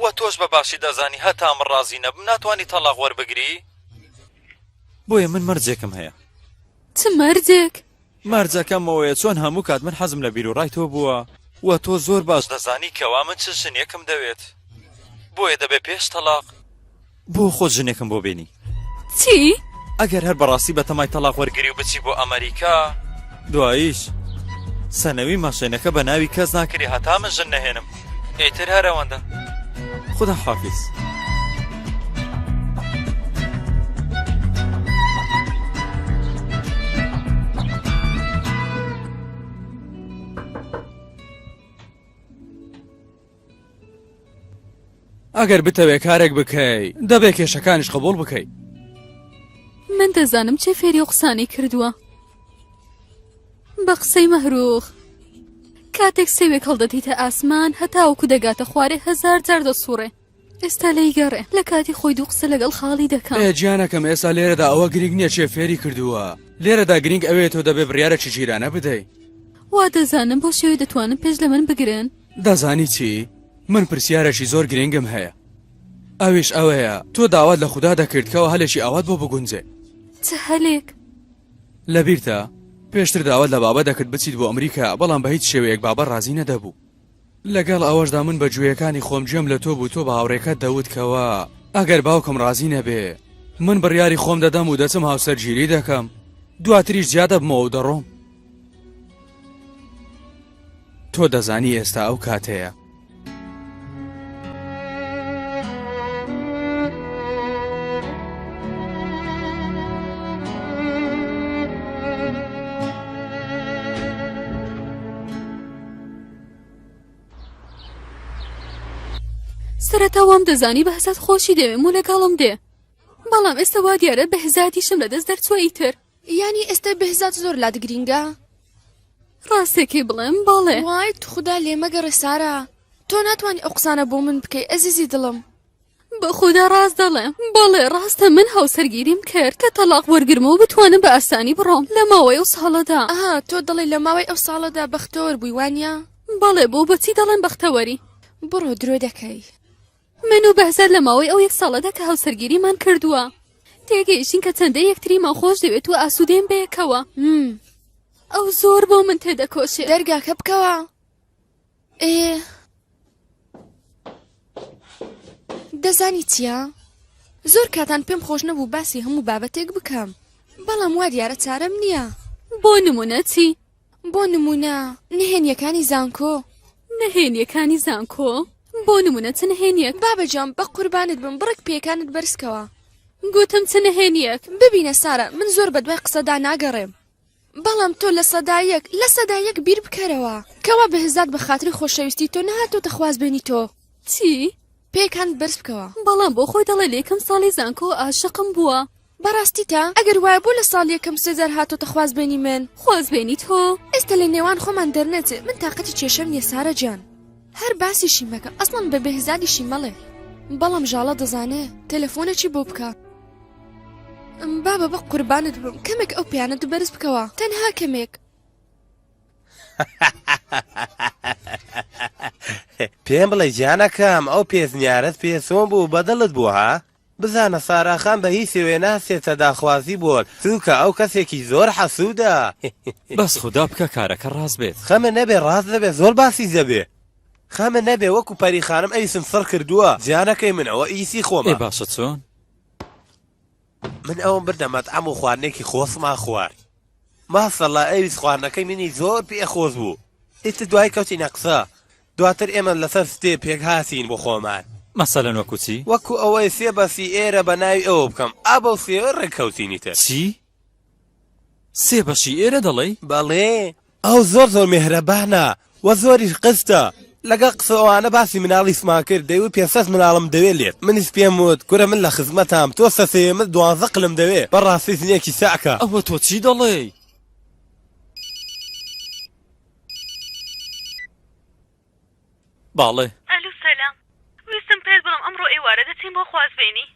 وە تۆش بە باشی دەزانی هەتا من ڕازی نەبم ناتوانی تەڵاق وەربگری. بۆیە من مەرجێکم هەیە. چ مەرجێک؟ مەرجەکەم ئەوەیە چۆن هەموو کات من حەزم لە بیروڕای تۆ بووە و تۆ زۆر باش دەزانی کەوا من چ ژنێکم دەوێت بۆیە دەبێ پێش تەڵاق بۆ خۆت ژنێکم بۆ بێنی. چی؟ ئەگەر هەر بەڕاستی بەتەمای تەڵاق وەرگری و بچی بۆ ئەمەریکا دواییش سەنەوی ماشێنەکە بە ناوی کەس ناکری هەتا من ژن نەهێنم ئیتر هەر ئەوەندە خودا حافیز. ئەگەر بتەوێ کارێک بکەی دەبێ کێشەکانیش قبوڵ بکەی. من دەزانم چێ فێری ئەو قسانەی کردووە. بە قسەی مەهروخ کاتێک سێوێک هەڵدەدەیتە ئاسمان هەتاوەکو دەگاتە خوارێ هەزار جار دەسوڕێ ئێستا لێی گەڕێ لە کاتی خۆی دوو قسە لەگەڵ خاڵی دەکەم. ئێ گیانەکەم ئێستا لێرەدا ئەوە گرینگ نییە کێ فێری کردووە لێرەدا گرینگ ئەوەیە تۆ دەبێ بڕیارێکی ژیرانە بدەی. وا دەزانم بەو شێوەیە دەتوانن پێش لە من بگرن. دەزانی چی؟ من پرسیارێکی زۆر گرینگم هەیە ئەویش ئەوەیە تۆ داوات لە خودا دەکرد کەوا هەلێکی ئاوات بۆ بگونجێ. چ هەلێک؟ لەبیرتە پێشتر داوات لە بابە دەکرد بچیت بۆ ئەمریکا بەڵام بە هیچ شێوەیەک بابە ڕازی نەدەبوو لەگەڵ ئەوەشدا من بە گوێیەکانی خۆم گوێم لە تۆ بوو تۆ بە هاوڕێکەت دەوت کەوا ئەگەر باوکم ڕازی نەبێ من بڕیاری خۆم دەدەم و دەچم هاوسەرگیری دەکەم دواتریش جیا دەبمەوە و دەڕۆم تۆ دەزانی ئێستا ئەو کاتەیە. سەرەتا وام دەزانی بەهزاد خۆشی دەوێم و لەگەڵم دێ بەڵام ئێستا وا دیارە بەهزادیشم لەدەست دەرچووە ئیتر یانی ئێستا بێهزاد زۆر لات گرینگە؟ ڕاستەکەی بڵێم بەڵێ. وای توخودا لێمەگەڕێ سارا تۆ ناتوانی ئەو قسانە بۆ من بکەی ئەزیزی دڵم. بەخودا ڕاست دەڵێم بەڵێ ڕاستە من هاوسەرگیریم کرد کە تەڵاق وەرگرم و بتوانم بە ئاسانی بڕۆم لە ماوەی ئەو ساڵەدا. ئەها تۆ دەڵێی لە ماوەی ئەو ساڵەدا بەختەوەر بووی وانیە؟ بەڵێ بۆ بۆچی دەڵێم بەختەوەری؟ بڕۆ درۆ دەکەی. من و بەهزاد لە ماوەی ئەو یەک ساڵەدا کە هاوسەرگیریمان کردووە تێگەیشتین کە چەندە یەکتریمان خۆش دەوێت و ئاسوودەین بەیەکەوە. ئەو زۆر بۆ من تێدەکۆشێ. دەرگاکە بکەوە. ئێ دەزانی چییە؟ زۆر کاتان پێم خۆش نەبوو باسی هەموو بابەتێک بکەم بەڵام وا دیارە چارەم نییە. بۆ نمونە چی؟ بۆ نموونە نهێنیەکانی زانکۆ. نهێنیەکانی زانکۆ؟ بۆ نموونە چ نهێنیەک؟ بابە گیان بە قوربانت بم بڕێک پێیەکانت بەرز کەوە. گوتم چ نهێنیەک؟ ببینە سارا من زۆر بە دوای قسەدا ناگەڕێم بەڵام تۆ 100% 100% بیر بکەرەوە کەوا بەهزاد بە خاتری خۆشەویستی تۆ نەهاتۆتە خوازبێنی تۆ. چی؟ پێیەکانت بەرز بکەوە. بەڵام بۆ خۆی دەڵێ لە یەکەم ساڵی زانکۆ ئاشقم بووە. بەڕاستیتە؟ ئەگەر وایە بۆ لە ساڵی یەکەم سێ جار هاتۆتە خوازبێنی من؟ خوازبێنی تۆ؟ ئێستا لە نێوان خۆمان دەرنەچێ من تاقەتی کێشەم نیە سارا گیان. هەر باسیشی مەکە ئەسڵەن بە بێهزادیشی مەڵێ. بەڵام ژاڵە دەزانێ تەلەفۆنێکی بۆ بکە. بابە بە قوربانت بم کەمێک ئەو پێیانەت بەرز بکەوە تەنها کەمێک. پێم بڵێ گیانەکەم ئەو پێشنیارەت پێ چۆن بوو بەدڵت بوو ها؟ بزانە سارا خان بە هیچ شێوەیە ناچێتە داخوازی بۆت چونکە ئەو کەسێکی زۆر حەسودە. بەس خودا بکە کارەکە ڕاست بێت. خەمت نەبێ ڕاست دەبێ زۆر باسیش دەبێ خەمت نەبێ وەکو پەری خانم ئەویشم سڕ کردووە جیانەکەی من ئەوە ئیسی خۆمە. ئێ باشە چۆن؟ من ئەوم بردە مەتعەم و خواردنێکی خۆشمان خوارد ماسەڵا ئەویش خواردنەکەی منی زۆر پێ خۆش بوو ئیتر دوای کەوتینە قسە دواتر ئێمە لەسەر ستێ پێک هاتین بۆ خۆمان. مەسەلەن وەکو چی؟ وەکو ئەوەی سێ بەسی ئێرە بە ناوی ئەوە بکەم ئا بەو سێوە ڕێک کەوتین ئیتر. چی؟ سێ بەشی ئێرە دەڵێی؟ بەڵێ ئەو زۆر زۆر مێهرەبانە وە زۆریش قستە لەگەڵ قسە ئەوانە باسی مناڵیشمان کرد دەیوت پێسەت مناڵم دەوێ لێت منیش پێم وت کورە من لە خزمەتام تۆ سەسێ من دوانزە قلم دەوێ بەڕاستی ژنێکی چاکە. ئەوە تۆ چی دەڵێی؟ باڵێ. ئەلو سەلام. ویستم پێت بڵێم ئەمڕۆ ئێوارە دەچین بۆ خوازبێنی.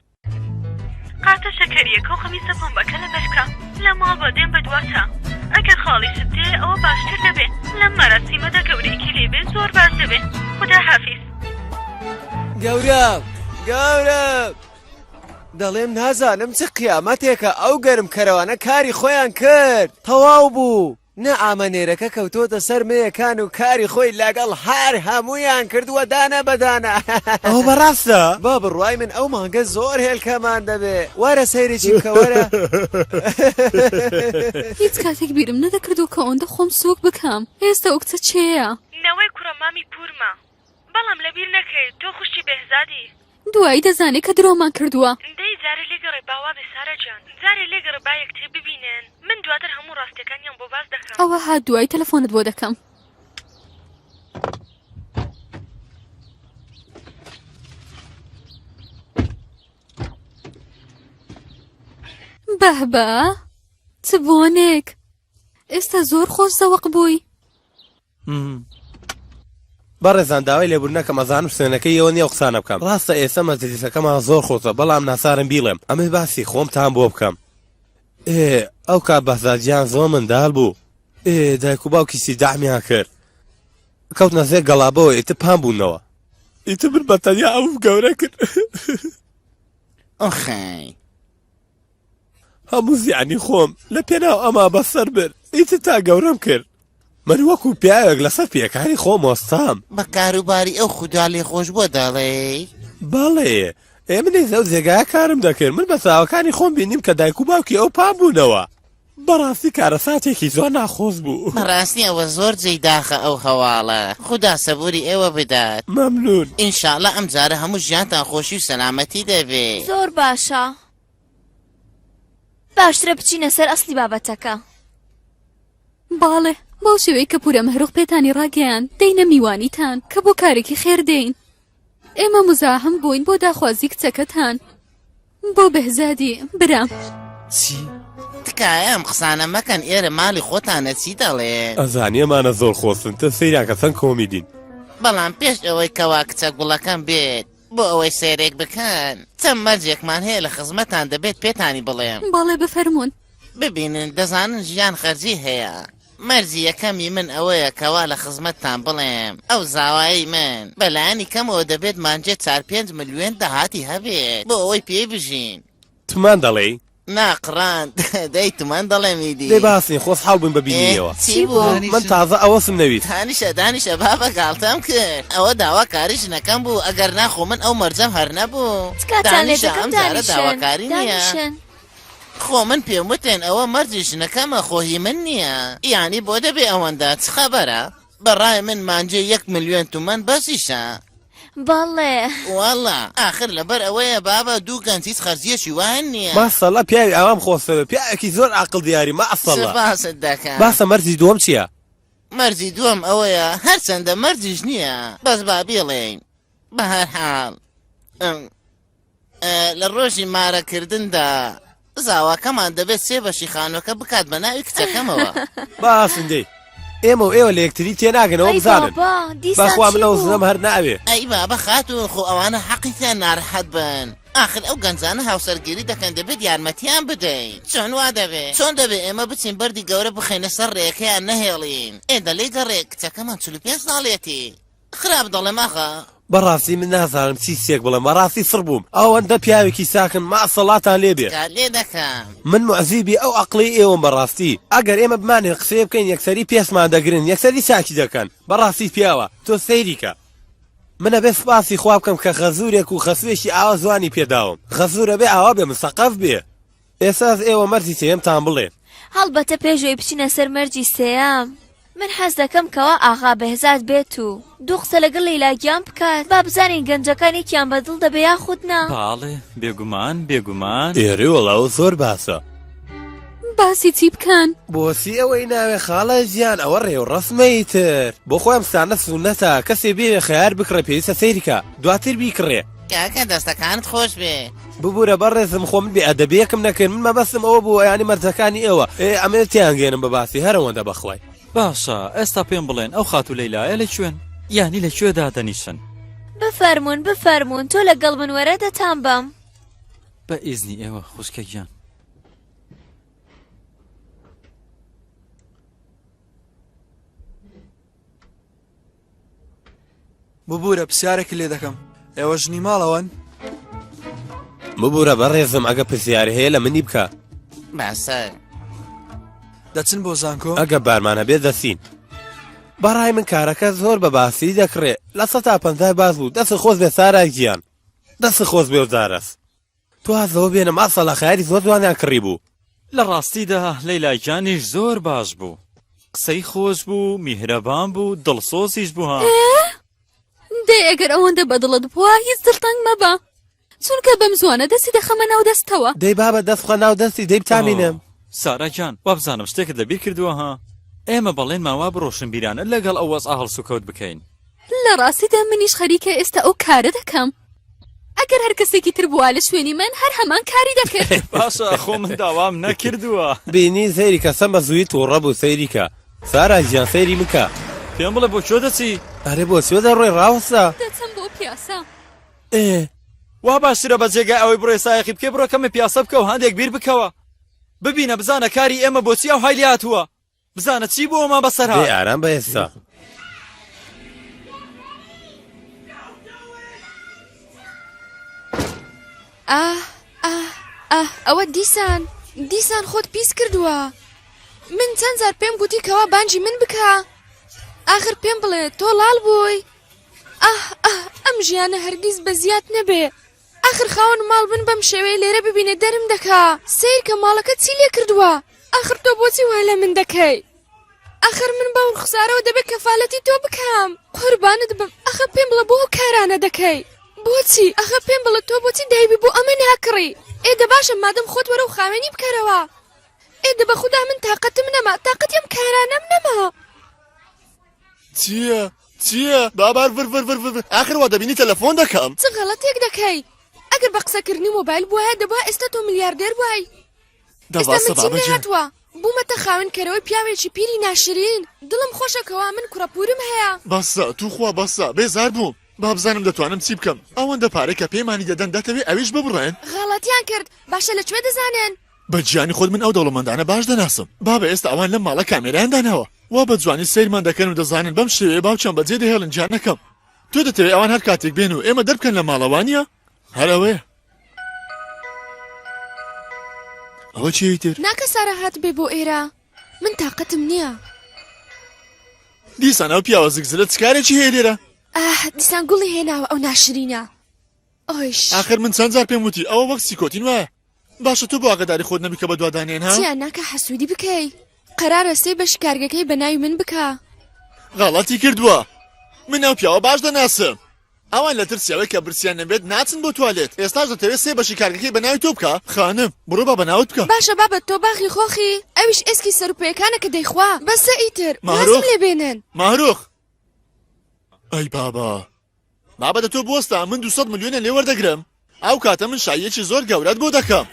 قاتە شەکەرییەکە و قەمیسە پەمبەکە لەبەر بکە. لە ماڵ بە دێم بە دواتا. ئەگەر خاڵیشت دێ ئەوە باشتر دەبێ. لەم مەراسیمەدا گەورەیەکی لێ بێ زۆر باش دەبێ. خودا حافیز. گەورەم! گەورەم! دەڵێم نازانم چ قیامەتێکە ئەو گەرمکەرەوانە کاری خۆیان کرد تەواو بوو. نەعامە نێرەکە کەوتۆتە سەر مێیەکان و کاری خۆی لەگەڵ هەر هەموویان کردووە دانە بە دانە. ئەوە بەڕاستە؟ بە بڕوای من ئەو مانگە زۆر هێلکەمان دەبێ. وەرە سەیرێکی بکە وەرە. هیچ کاتێک بیرم نەدەکردەوە کە ئەوەندە خۆم سووک بکەم. ئێستا ئەو کچە کێیە؟ نەوەی کوڕە مامی پوورمە. بەڵام لەبیر نەکەی تۆ خوشکی بێهزادی. دوایی دەزانێ کە درۆمان کردووە. دەی جارێ لێگەڕێ با وابێ سارا گیان جارێ لێگەڕێ با یەکتری ببینن من دواتر هەموو ڕاستیەکانیان بۆ باس دەکەم. ئەوە هات دوایی تەلەفۆنت بۆ دەکەم. بەهبە چ بۆنێک ئێستا زۆر خۆش زەوق بووی. بەڕێزان داوای لێبوردنەکەم ئەزانم شوێنەکەی ئێوە نیە ئەو قسانە بکەم ڕاستە ئێستا مەجلیسەکەمان زۆر خۆشە بەڵام ناچارم بیڵێم ئەمەی باسی خۆمتان بۆ بکەم ئێ ئەو کات بەهزاد گیان زۆر مندال بوو ئێ دایک و باوکیشی دەعمیان کرد کەوتنە زێر گەڵابەوە ئیتر پان بوونەوە ئیتر من بە تەنیا ئەوم گەورە کرد ئۆخەی هەموو زیانی خۆم لە پێناو ئەما بەسەر برد ئیتر تا گەورەم کرد من وەکو پیاوێک لەسەر پێیەکانی خۆم وەستام. بە کاروباری ئەو خودا لێخۆشبووە دەڵێی؟ بەڵێ، ئێ منیش لەو جێگایە کارم دەکرد، من بە چاوەکانی خۆم بینیم کە دایک و باوکی ئەو پان بوونەوە. بەڕاستی کارەساتێکی زۆر ناخۆش بوو. بەڕاستی ئەوە زۆر جێی داخە ئەو هەواڵە، خودا سەبوری ئێوە بدات. مەمنون. ان شاءاللە ئەمجارە هەموو ژیانتان خۆشی و سەلامەتی دەبێ. زۆر باشە. باشترە بچینە سەر ئەسڵی بابەتەکە. بەڵێ، بەو شێوەی کە پورە مەهروخ پێتانی ڕاگەیاند، دێینە میوانیتان، کە بۆ کارێکی خێر دێین. ئێمە موزاحم بووین بۆ داخوازی کچەکەتان، بۆ بێهزادی برام. چی؟ تکایە ئەم قسانە مەکەن ئێرە ماڵی خۆتانە چی دەڵێن. ئەزانی ئەمانە زۆر خۆشن تە سەیریان کە چەند کۆمیدین. بەڵام پێش ئەوەی کەوا کچە گوڵەکەم بێت بۆ ئەوەی سەیرێک بکەن چەند مەرجێکمان هەیە لە خزمەتان دەبێت پێتانی بڵێم. بەڵێ بفەرموون. ببینن دەزانن ژیان خەرجی هەیە مەرجی یەکەمی من ئەوەیە کەوا لە خزمەتتان بڵێم ئەو زاوایەی من بەلایەنی کەمەوە دەبێت مانجێ چار پێنج ملیۆن داهاتی هەبێت بۆ ئەوەی پێی بژین. تمان دەڵێی؟ نا قڕان دەی تمان دەڵێم ئیدی. دەی باس نیە خۆشحاڵ بووین بە بینینیەوە. چی بوو؟ من تازە ئەوەسم نەویست. دانیشە دانیشە بابە گاڵتەم کرد ئەوە داوا کاری ژنەکەم بوو ئەگەر نا خۆ من ئەو مەرجەم هەر نەبوو. تکاتان لێ دانیشە دەکەم ئەم جارە دانیشن داواکاری نیە. دانیشن. خۆ من پێم وتن ئەوە مەرجی ژنەکەمە خۆ هی من نییە یانی بۆ دەبێ ئەوەندە چ خەبەرە بەڕای من مانجێ یەک ملیۆن تومەن بەسیشە. بەڵێ. وەڵا ئاخر لەبەر ئەوەیە بابە دوو گەنج هیچ خەرجیەکی وایان نییە. ماسەڵا پیاوی ئاوام خۆشدەوێ پیاوێکی زۆر ئاقڵ دیاری ماسەڵا. سوپاست دەکەم. باسە مەرجی دووەم چیە؟ مەرجی دووەم ئەوەیە هەرچەندە مەرجیش نییە بەس با بیڵێین بەهەرحاڵ لە ڕۆژی مارەکردندا زاواکەمان دەبێت سێ بەشی خانوەکە بکات بە ناوی کچەکەمەوە. باسن دەی ئێمە و ئێوە لە یەکتری تێناگەنەوە ئەی بزانن بابا دیسان بەخوا چی من ئەو بوو؟ ژنەم هەر ناوێ. ئەی بابە خاتوون خۆ ئەوانە حەقیتیان نارەحەت بن ئاخر ئەو گەنجانە هاوسەرگیری دەکەن دەبێت یارمەتیان بدەین چۆن وا دەبێ چۆن دەبێ ئێمە بچین بەردی گەورە بخەینە سەر ڕێکەیان نەهێڵین ئێ دەلێی گەڕێ کچەکەمان 45 ساڵیەتی خراپ دەڵێم ئاغا. بەڕاستی من نازانم چی شتێک بڵێم بەڕاستی سڕ بووم ئەوەندە پیاوێکی ساکن ماسەڵاتان لێ بێ. تکات لێ دەکەم. من موعجیبی ئەو ئەقڵەی ئێوەم بەڕاستی ئەگەر ئێمە بمانەوێ قسەیە بکەین یەکسەری پێشمان دەگرن یەکسەری چاکی دەکەن بەڕاستی پیاوە تۆ سەیری کە من ئەبێ سوپاسی خوا بکەم کە خەزورێک و خەسوێکی ئاوا جوانی پێ داوم خەزور ئەبێ ئاوا بێ مسەقەف بێ ئێساس ئێوە مەرجی سێیەمتان بڵێ. هەڵبەتە پێش ئەوەی بچینە سەر مەرجی سێیەم من حەز دەکەم کەوا ئاغا بێهزاد بێت و دوو قسە لەگەڵ لەیلا گیان بکات با بزانین گەنجەکان یەکیان بە دڵ دەبێ یاخود نا. باڵێ بێگومان بێگومان. ئێرێ وەڵا ئەوە زۆر باسە. باسی چی بکەن؟ بۆچی ئەوەی ناوێ خاڵە گیان ئەوە ڕێوڕەسمە ئیتر بۆ خۆی ئەم شتانە سوننەتە کەسێ بێوێ خەیار بکڕێ پێویستە سەیری کا دواتر بیکڕێ. کاکە دەستەکانت خۆش بێ. ببورە بەڕێزم خۆ من بێ ئەدەبیەکم نەکرد من مەبەستم ئەوە بوو یانی مەرجەکانی ئێوە ئێ ئەمەوێ تێیانگەیەنم بە باسی هەر ئەوەندە بەخوای. باشە ئێستا پێم بڵێن ئەو خاتوو لەیلایە لە کوێن؟ یانی لە کوێ دادەنیشن؟ بفەرموون بفەرموون تۆ لەگەڵ من وەرە دەتانبەم. بە ئیزنی ئێوە خوشکە گیان. ببورە پرسیارێکت لێ دەکەم ئێوە ژنی ماڵەوەن؟ ببورە بەڕێزم ئەگە پرسیار هەیە لە منی بکە. باشە. دەچن بۆ زانکۆ؟ ئەگە بارمان هەبێت دەچین. بەڕای من کارەکە زۆر بە باسی دەکڕێ لە سەتا پەنجای باس بوو دەست خۆش بێ سارا گیان دەست خۆش بێ و جارەس تۆ واز لەوە بێنە ماسەڵا خەیاری زۆر جوانیان کڕی بوو. لە ڕاستیدا لەیلا گیانیش زۆر باش بوو قسەی خۆش بوو میهرەبان بوو دڵسۆزیش بوو ها. ئێ دەی ئەگەر ئەوەندە بەدڵت بووە هیچ دڵتەنگ مەبە چونکە بەم زووانە دەستی دەخەمە ناو دەستەوە. دەی بابە دەست بخە ناو دەستی دەی بتامینم. سارا گیان وابزانم شتێکت لەبیر کردووە ها ئێمە بەڵێنمان وابوو ڕۆشنبیرانە لەگەڵ ئەو وەزعە هەڵسوکەوت بکەین. لە ڕاستیدا منیش خەریکە ئێستا ئەو کارە دەکەم. ئەگەر هەر کەسێکی تر بووا لە شوێنی من هەر هەمان کاری دەکرد. باشە خۆ من داوام نەکردووە. بینی سەیری کە سەم بە زوویی توڕە بوو سەیری کە سارا گیان سەیری بکە. پێم بڵێ بۆ کوێ دەچی؟ ئەرێ بۆ کوێ دەڕۆی ڕاوەستە. دەچم بۆ پیاسە. ئێ وا باشترە بە جێگای ئەوەی بڕۆی سایەقی بکەی بڕۆ کەمێ پیاسە بکە و هەندێک بیر بکەوە ببینە بزانە کاری ئێمە بۆچی ئەوهای لێ هاتووە بزانە چی بۆمان بەسەر دەی هات. ئارام بە ئێستا. ئاه ئاه ئاه ئەوە دیسان دیسان خۆت پیس کردووە من چەند جار پێم گوتی کەوا بانگی من بکە ئاخر پێم بڵێ تۆ ڵاڵ بووی ئاه ئاه ئەم ژیانە هەرگیز بە زیاد نەبێ ئاخر خاوەن ماڵ من بەم شێوەیە لێرە ببینێ دەرم دەکا سەیرکە ماڵەکە چی لێ کردووە ئاخر تۆ بۆچی وا لە من دەکەی ئاخر من بەو ڕوخسارەوە دەبێ کەفالەتی تۆ بکەم قوربانت بم ئەخە پێم بڵێ بۆ ئەو کارانە دەکەی بۆچی ئەخە پێم بڵێ تۆ بۆچی دایبی بۆ ئەمە ناکڕی ئێ دە باشە مادەم خۆت وەرە و خاوێنی بکەرەوە ئێ دە بە خودا من تاقەتم نەما تاقەتی ئەم کارانەم نەما. چییە چییە بابار ڤر ڤر ڤر ڤر ئاخر وا دەبینی تەلەفۆن دەکەم. چ غەڵەتێک دەکەی ئەگەر بە قسەکردنی مۆبایل بوایە دەبوا ئێستا تۆ ملیاردێر بوای. دە ئێستا باسە من چیم بابە گیان. لێهاتووە بوومەتە خاوەن کەرەوەی پیاوێکی پیری ناشرین دڵم خۆشە کەوا من کوڕە پوورم هەیە. بەسە توخوا بەسە بێزار بووم با بزانم دەتوانم چی بکەم ئەوەندە پارەی کە پێمانی دەدەن دەتەوێ ئەویش ببڕێن؟ غەڵەتیان کرد باشە لە کوێ دەزانن؟ بە گیانی خۆت من ئەو دەوڵەمەندانە باش دەناسم بابە ئێستا ئەوان لەم ماڵە کامێرایان داناوە وا بە جوانی سەیرمان دەکەن و دەزانن بەم شێوەیە باوکیان بەجێ دەهێڵن گیانەکەم تۆ دەتەوێ ئەوان هەر کاتێک بێن و ئێمە دەربکەن لە ماڵە وانیە؟ هەر ئەوەیە ئەوە چیە تر؟ ناکە سارا هاتبێ بۆ ئێرە من تاقەتم نییە. دیسان ئەو پیاوە زگزلە چ کارێکی هەیە لێرە؟ ئاه دیسان گوڵی هێناوە ئەو ناشرینە ئۆیش. ئاخر من چەند جار پێم وتی ئەوە وەک سیکۆتین وایە باشە تۆ بۆ ئاگاداری خۆت نەبی کە بەدوادانێن ها؟ چیان ناکا حەسوودی بکەی قەرارە سێ بەشی کارگەکەی بە ناوی من بکا. غەڵەتی کردووە من ئەو پیاوە باش دەناسم ئەوان لە ترسی ئەوەی کە برسیان نەبێت ناچن بۆ توالێت ئێستاش دەتەوێت سێ بەشی کارگەکەی بە ناوی تۆ بکا خانم بڕۆ با بە ناوت بکا. باشە بابە تۆ باخی خۆخی ئەویش ئێسکی سەروپێیەکانە کە دەیخوا بەسە ئیتر وازم ماهرۆخ لێ بێنن. ماهرۆخ ئەی بابە. بابە دە تۆ بوەستە من 200 ملیۆنیان لێ وەردەگرم ئەو کاتە من شاییەکی زۆر گەورەت بۆ دەکەم.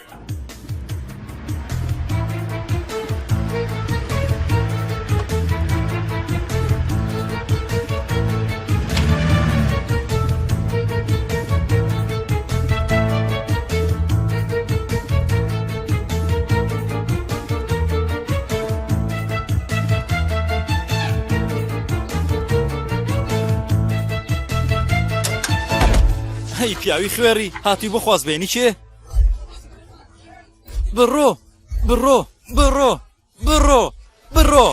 هەی پیاوی خوێڕی هاتووی بۆ خوازبێنی کێ؟ بڕۆ بڕۆ بڕۆ بڕۆ بڕۆ.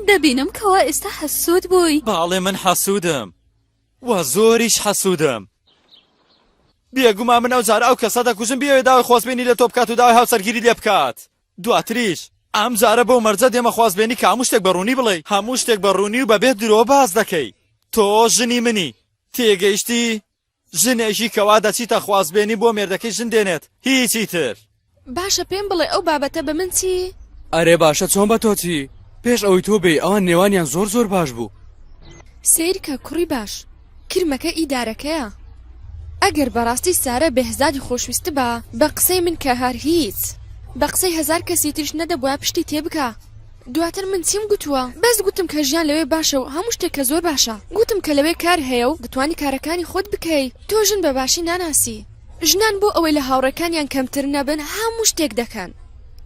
دەبینم کەوا ئێستا حەسوود بووی. باڵێ من حەسوودم وە زۆریش حەسوودم. بێگومان من ئەو جارە ئەو کەسە دەکوژم بیەوێ داوای خوازبێنی لە تۆ بکات و داوای هاوسەرگیری لێ بکات. دواتریش ئەم جارە بەو مەرجە دێمە خوازبێنی کە هەموو شتێک بە ڕوونی بڵێی، هەموو شتێک بە ڕوونی و بەبێ درۆ باس دەکەی. تۆ ژنی منی. تێگەیشتی؟ ژنێکی کەوا دەچیتە خوازبێنی بۆ مێردەکەی ژن دێنێت هیچی تر. باشە پێم بڵێ ئەو بابەتە بە من چی؟ ئەرێ باشە چۆن بە تۆ چی؟ پێش ئەوەی تۆ بێی ئەوان نێوانیان زۆر زۆر باش بوو. سەیرکە کوڕی باش کرمەکە ئی دارەکەیە. ئەگەر بەڕاستی سارە بێهزادی خۆشویستبا بە قسەی من کە هەر هیچ بە قسەی هەزار کەسی تریش نەدەبوایە پشتی تێبکا. دواتر من چیم گوتووە؟ بەس گوتم کە ژیان لەوێ باشە و هەموو شتێک کە زۆر باشە. گوتم کە لەوێ کار هەیە و دەتوانی کارەکانی خۆت بکەی. تۆ ژن بە باشی ناناسی. ژنان بۆ ئەوەی لە هاوڕێکانیان کەمتر نەبن هەموو شتێک دەکەن.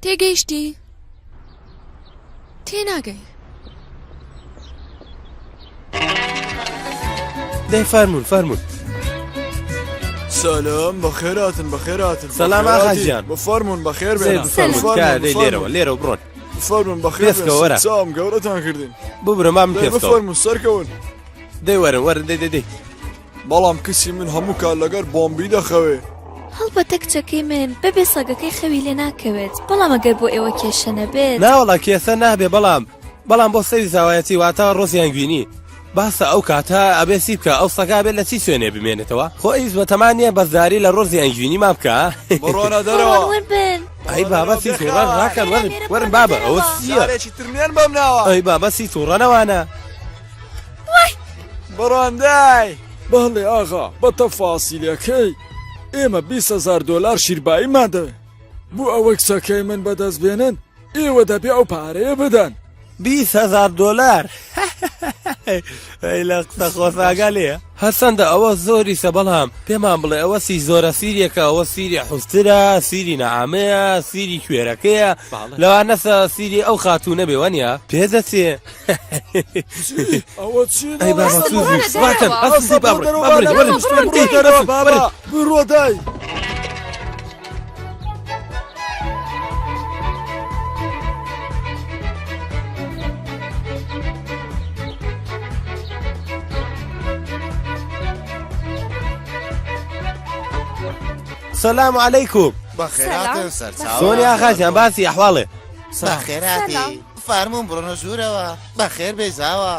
تێگەیشتی؟ تێناگەی. دەی فەرموون فەرموون. سلام بەخێراتن بەخێراتن سلام ئاغا گیان. بفەرموون بەخێر بێن بفەرموون لێرەوە لێرەوە بڕۆن بفەرموون بەخێر پێسکەوە وەرە. چاوم گەورەتان کردین ببرە مام دەی پێسکەوە بفەرموون سەرکەون دەی وەرن وەرن دەی دەی دەی بەڵام کچی من هەموو کات لەگەر بۆمبی دەخەوێ. هەڵبەتە کچەکەی من بەبێ سەگەکەی خەوی لێ ناکەوێت بەڵام ئەگەر بۆ ئێوە کێشە نەبێت. ناوەڵا کێسە نابێ بەڵام بەڵام بۆ سەری زاوایەتی واتە ڕۆزیان گوینی باسە ئەو کاتە ئەبێ چی بکا ئەو سەگا بێ لە چی شوێنێ بمێنێتەوە خۆ ئیش بەتەما نییە بەشداری لە ڕۆزیان گوینی ما بکا بڕۆنە دەرەوە. بڕۆن ون بن. ئەی بابە سی توڕە ڕاکەن وەرن وەرن بابە ئەوە چییە؟ جارێکی تر مێن بەم ناوە. ئەی بابە سی توڕە نەوانە. وای. بڕۆن دای. بەڵێ ئاغا بە تەفاسیلەکەی ئێمە 20 هەزار دۆلار شیرباییمان دەوێ بۆ ئەوەی کچەکەی من بەدەست بێنن ئێوە دەبێ ئەو پارەیە بدەن. 20 هەزار دۆلار ئەی لە قسە خۆش ئاگا لێیە. هەرچەندە ئەوە زۆریشە بەڵام پێمان بڵێ ئەوە سی زۆرە سیریەکە ئەوە سیری حوشترە سیری نەعامەیە سیری کوێرەکەیە لەوانەسە سیری ئەو خاتوونە بێ وەنیە پێدەچێ ئەوە چی ئەی بابا سوزی ڕاکەن ئەستی بابڕێ بابڕێ وەرن بڕۆ دەرەوە بابا بڕۆ دای. سلام علیکم بەخێراتن سەرچاوە سۆنی ئاغا گیان باسی ئەحواڵێ بەخێراتی فارموون بڕۆنە ژوورەوە بەخێر بێی زاوا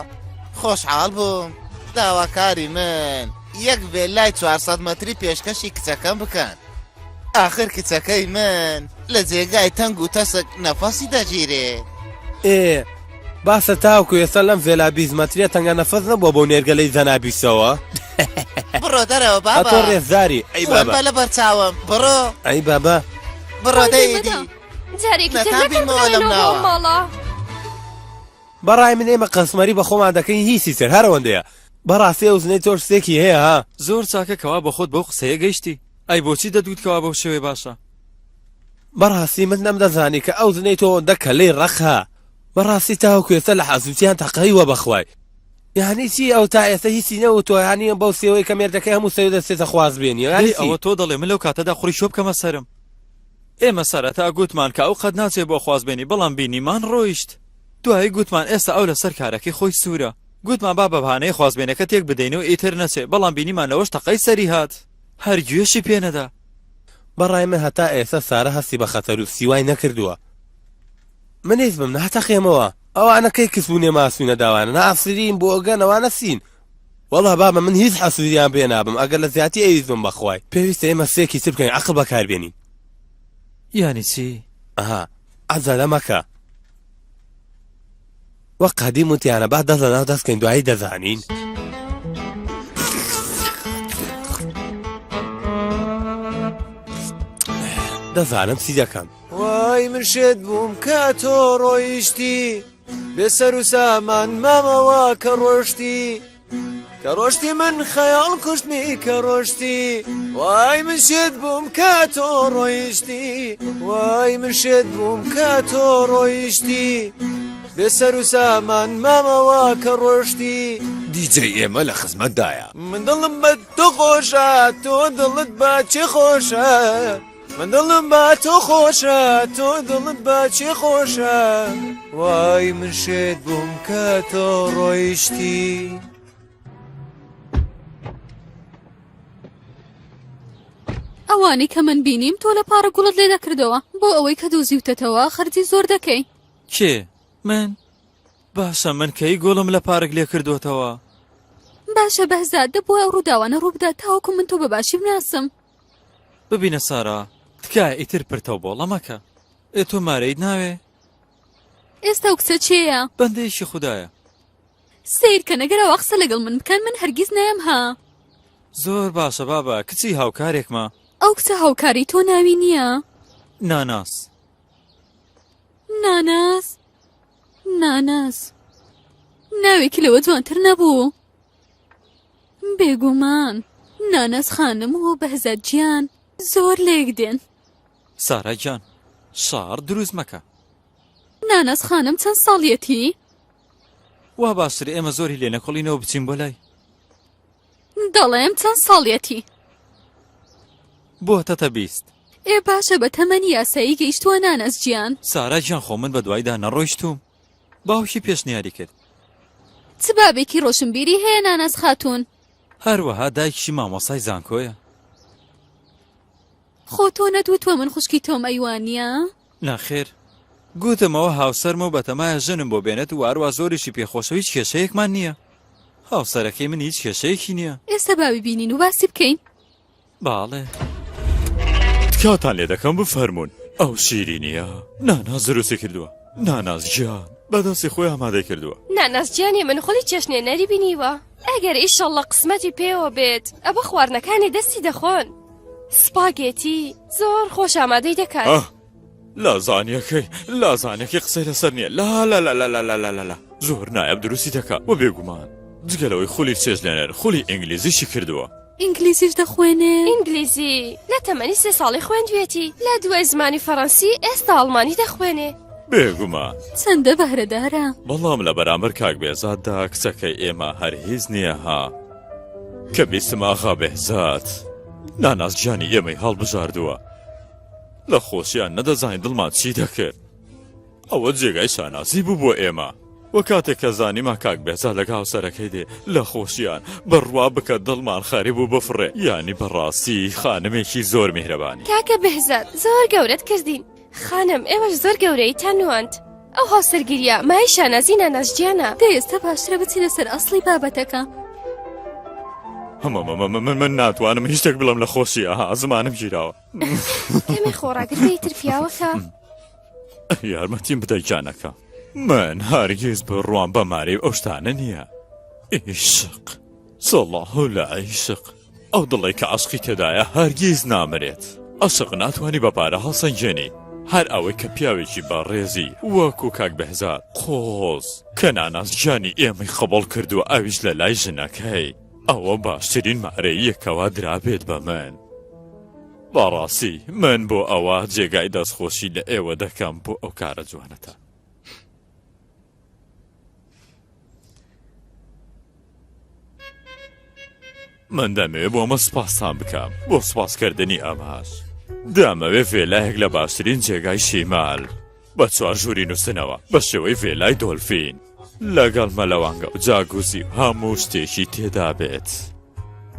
خۆشحاڵ بووم داواکاری من یەک ڤێلای 400 مەتری پێشکەشی کچەکەم بکەن ئاخر کچەکەی من لە جێگای تەنگ و تەسک نەفەسی دەگیرێ. ئێ باشە تاوەکو ئێستا لەم ڤێلا 20 مەتریە تەنگە نەفەس نەبووە بەو نێرگەلەی جەنابیشەوە؟ بڕۆ دەرەوە بابا. ئەتۆ ڕێزداری ئەی بابا. وەربە لەبەر چاوم بڕۆ. ئەی بابا. بڕۆ دەی ئیدی. جارێکی تر نەتان نەکەم بینمەوە لەم بگەڕێنەوە بۆ ناوە. ماڵە. بەڕای من ئێمە قەسمەری بە خۆمان دەکەین هیچی تر هەر ئەوەندەیە. بەڕاستی ئەو ژنەی تۆش شتێکی هەیە ها. زۆر چاکە کەوا بەخۆت بەو قسەیە گەیشتی. ئەی بۆچی دەتگوت کەوا بەو شێوەیە باشە؟ بەڕاستی من نەمدەزانی کە ئەو ژنەی تۆ ئەوەندە کەلەی ڕەقە. بەڕاستی تاوەکو ئێستا لە حەسووتیان تەقیوە بەخوای. یانی چی ئەو تا ئێستا هیچی نەوتوە یانی بەو سێوەی کە مێردەکەی هەموو سەوێ دەچێتە خوازبێنی یانی دەی چی؟ ئەوە تۆ دەڵێ من لەو کاتەدا قوڕی شۆ بکەمە سەرم. ئێمە سەرەتا گوتمان کە ئەو قەت ناچێ بۆ خوازبێنی بەڵام بینیمان ڕۆیشت. دوایی گوتمان ئێستا ئەو لەسەر کارەکەی خۆی سوورە. گوتمان با بە بەهانەی خوازبێنەکە تێک بدەین و ئیتر نەچێ بەڵام بینیمان لەوەش تەقەی سەری هات. هەر گوێشی پێ نەدا. بە ڕای من هەتا ئێستا سارە هەستی بە خەتەر و سیوای نەکردووە. منیش بم ناتەقێمەوە. ئەوانە کەی کچ بوون ئێمە ئاسوینە داوانە ناسرین بۆگەن ئەوانە چین؟ وەڵا بابە من هیچ حەسوودیان پێ نابم ئەگەر لە جیاتی ئەویش بم بەخوای پێویستە ئێمە سێکی چ بکەین عەقڵ بەکار بێنین. یانی چی؟ ئەها عەجەلە مەکە وەک قەدیم وتیانە با دەست لەناو دەست کەین دوایی دەزانین. دەزانم چی دەکەم. وای من شێت بووم کە تۆ ڕۆیشتی بێ سەر و سامان مامەوە کە ڕۆشتی کە ڕۆشتی من خەیاڵ کوشتمی کە ڕۆشتی وای من شێت بووم کە تۆ ڕۆیشتی وای من شێت بووم کە تۆ ڕۆیشتی بێ سەر و سامان مامەوە کە ڕۆشتی. دیجەی ئێمە لە خزمەتدایە. من دڵم بە تۆ خۆشە تۆ دڵت بە کێ خۆشە من دڵم بە تۆ خۆشە تۆ دڵت بە کێ خۆشە وای من شێت بووم کە تۆ ڕۆیشتی. ئەوانەی کە من بینیم تۆ لە پاڕک گوڵت لێ دەکردەوە بۆ ئەوەی کە دۆزیوتەتەوە خەرجی زۆر دەکەی. کێ؟ من؟ باشە من کەی گوڵم لە پارک لێ کردۆتەوە؟ باشە بەهزاد دەبوایە ئەو ڕووداوانە ڕووبدات تاوەکو من تۆ بە باشی بناسم. ببینە سارا تکایە ئیتر پرتە و بۆڵە مەکە. ئێ تۆ مارەیت ناوێ؟ ئێستا ئەو کچە کێیە؟ بەندەیەکی خودایە. سەیر کەن ئەگەر ئاوا قسە لەگەڵ من بکەن من هەرگیز نایەم ها. زۆر باشە بابە، کچی هاوکارێکمە. ئەو کچە هاوکاری تۆ ناوی نییە؟ ناناس. ناناس؟ ناناس. ناوێکی لەوە جوانتر نەبوو. بێگومان ناناس خانم و بەهزاد گیان زۆر لێک دێن. سارا گیان شەڕ دروست مەکە. ناناس خانم چەند ساڵیەتی؟ وا باشترە ئێمە زۆری لێ نەکۆڵینەوە بچین بۆ لای. دەڵێم چەند ساڵیەتی؟ بۆتەتە 20. ئێ باشە بە تەمەنی یاسایی گەیشتووە ناناس گیان. سارا گیان خۆ من بە دوایدا نەڕۆیشتووم باوکی پێشنیاری کرد. چ بابێکی ڕۆشنبیری هەیە ناناس خاتوون؟ هەروەها دایکیشی مامۆستای زانکۆیە. خۆ تۆ نەتوتوە من خوشکی تۆم ئەی وانیە؟ نەخێر گوتم ئەوە هاوسەرمە و بەتەمایە ژنم بۆ بێنێت و هەروا زۆریشی پێخۆشە و هیچ کێشەیەکمان نییە. هاوسەرەکەی من هیچ کێشەیەکی نییە. ئێستا با ببینین و باسی بکەین. باڵێ. تکاتان لێ دەکەم بفەرموون ئەو شیرینییە ناناس دروستی کردووە. ناناس گیان بە دەستی خۆی ئامادەی کردووە. ناناس گیانی من خولی چێشتلێنەری بینیوە. ئەگەر ئیشەڵڵە قسمەتی پێوە بێت ئەوە خواردنەکانی دەستی دەخۆن. سپاگێتی زۆر خۆش ئامادەی دەکات. ئاه لازانیەکەی لازانیەکەی قسەی لەسەر نییە لا لا لا لا لا لا لا لا لا زۆر نایاب دروستی دەکا و بێگومان جگە لەوەی خولی چێژلێنەر خولی ئینگلیزیشی کردووە. ئینگلیزیش دەخوێنێ؟ ئینگلیزی لە تەمەنی سێ ساڵی خوێندوێتی لە دوای زمانی فەڕەنسی ئێستا ئەڵمانی دەخوێنێ. بێگومان. چەندە بەهرەدارە. بەڵام لە بەرامبەر کاک بێزاددا کچەکەی ئێمە هەر هیچ نییە ها. کە بیستم ئاغا بێهزاد ناناس گیانی ئێمەی هەڵبژاردووە لە خۆشیان نەدەزانین دڵمان چی دەکرد ئەوە جێگای شانازی بوو بۆ ئێمە و کاتێک کە زانیمان کاک بێزاد لەگە هاوسەرەکەی دێ لە خۆشیان بڕوا بکە دڵمان خەری بوو بفڕێ یانی بەڕاستی خانمێکی زۆر میهرەبانی کاکە بێهزاد زۆر گەورەت کردین خانم ئێوەش زۆر گەورەییتان نواند ئەو هاوسەرگیریە مایەی شانازی ناناس گیانە. دەی ئێستا باشترە بچینە سەر ئەسڵی بابەتەکە. من من ناتوانم هیچ شتێک بڵێم لە خۆشی ئەها زمانم گیراوە. کەمێ خۆڕاگر بە ئیتر پیاوەکە. یارمەتیم بدە گیانەکە من هەرگیز بڕوام بە مارەی ئەو شتانە نییە ئیشق سڵاو لە عیشق. ئەو دڵەی کە عەشقی تێدایە هەرگیز نامرێت. عەشق ناتوانی بە پارە هەڵسەنگێنی. هەر ئەوەی کە پیاوێکی بەڕێزی وەکو کاک بەهزاد قۆز کە ناناس گیانی ئێمەی قبوڵ کردووە ئەویش لە لای ژنەکەی ئەوە باشترین مارەییە کەوا درابێت بە من. بەڕاستی من بۆ ئەوە جێگای دەستخۆشی لە ئێوە دەکەم بۆ ئەو کارە جوانەتان. من دەمەوێ بۆ ئەمە سوپاستان بکەم بۆ سوپاسکردنی ئەمەش دەمەوێ ڤێلایەک لە باشترین جێگای شیمال بە چوار ژووری نووسنەوە بە شێوەی ڤێلای دۆلفین لەگەڵ مەلەوانگە و جاگوزی و هەموو شتێکی تێدا بێت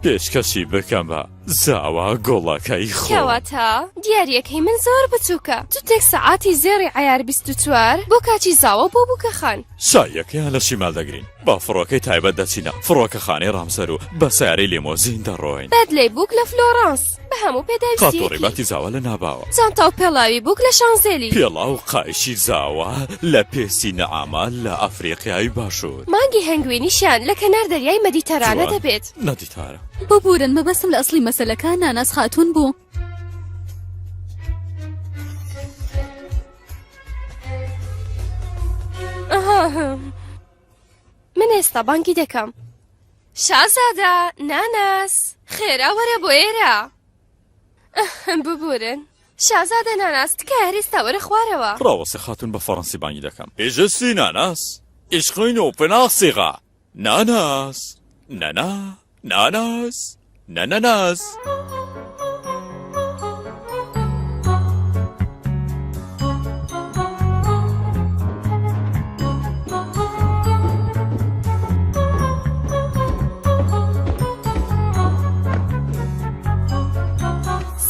پێشکەشی بکەم بە زاوا گوڵەکەی خۆم. کەواتە دیارییەکەی من زۆر بچووکە، جووتێک سەعاتی زێڕی عەیار 24 بۆ کاچی زاوا و بۆ بووکەخان. شاییەکەیان لە شیمال دەگرین، بە فڕۆکەی تایبەت دەچینە فڕۆکەخانەی ڕامسەر و بە سەیارەی لیمۆزین دەڕۆین. بەدلەی بووک لە فلۆڕانس بە هەموو قات و پێداویستییەکی. ڕیباتی زاوا لە ناباوە. جانتا و پێڵاوی بووک لە شانزێلی. پێڵاو و قایشی زاوا لە پێستی نەعامە لە ئەفریقیای باشوور. مانگی هەنگوینیشیان لە کەنار دەریای مەدیتەرانە جوان. دەبێت. نەدیتارە. ببورن مەبەستم لە ئەسڵی مەسەلەکە ناناس خاتوون بوو. من ئێستا بانگی دەکەم. شازادە ناناس خێرا وەرە بۆ ئێرە. ببورن شازادە ناناس تکایە هەر ئێستا وەرە خوارەوە. ڕاوەستە خاتوون بە فەڕەنسی بانگی دەکەم. ئیژسی ناناس ئیشقین و پناسیغا ناناس نەنا ناناس نەنەناس.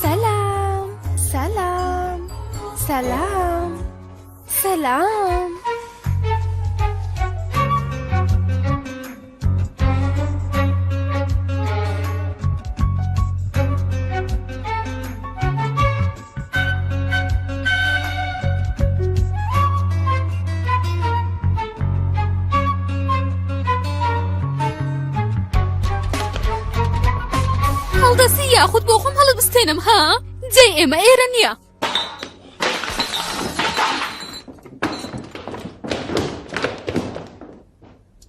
سەلام سەلام سەلام سەلام. هەڵدەسی یاخود بۆ خۆم هەڵبستێنم ها جێی ئێمە ئێرە نییە.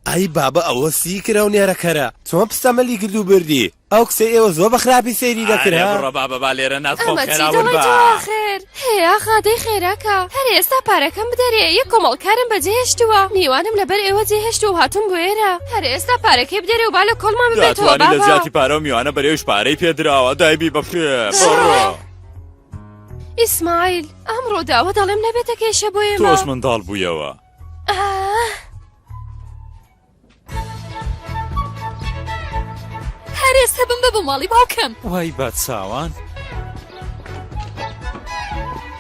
ئەی بابە ئەوە سیکرە و نێرەکەرە چۆن پستەمەلی کرد و بردی ئەو کچەی ئێوە زۆر بە خراپی سەیری دەکرد ئارێ ها؟ بڕۆ بابە با لێرە نات خۆم ئەمە چی خێرا ون دەڵێی بە تۆ ئاخر؟ هێ ئاغا دەی خێراکە هەر ئێستا پارەکەم بدەرێ یەک کۆمەڵ کارم بەجێهێشتووە میوانم لەبەر ئێوە جێهێشتووە و هاتووم بۆ ئێرە هەر ئێستا پارەکەی بدەرێ و با لە کۆڵمان ببێتەوە دەتوانی لە بابە جیاتی پارە و میوانە بەرێویش پارەی پێ دراوە دای بی بەخێ بڕۆ ئیسماعیل ئەم ڕووداوە دەڵێم نەبێتە کێشە بۆ ئێمە تۆش منداڵ بوویەوە ئاه. هەر ئێستا بمبە بۆ ماڵی باوکم. وای بە چاوان.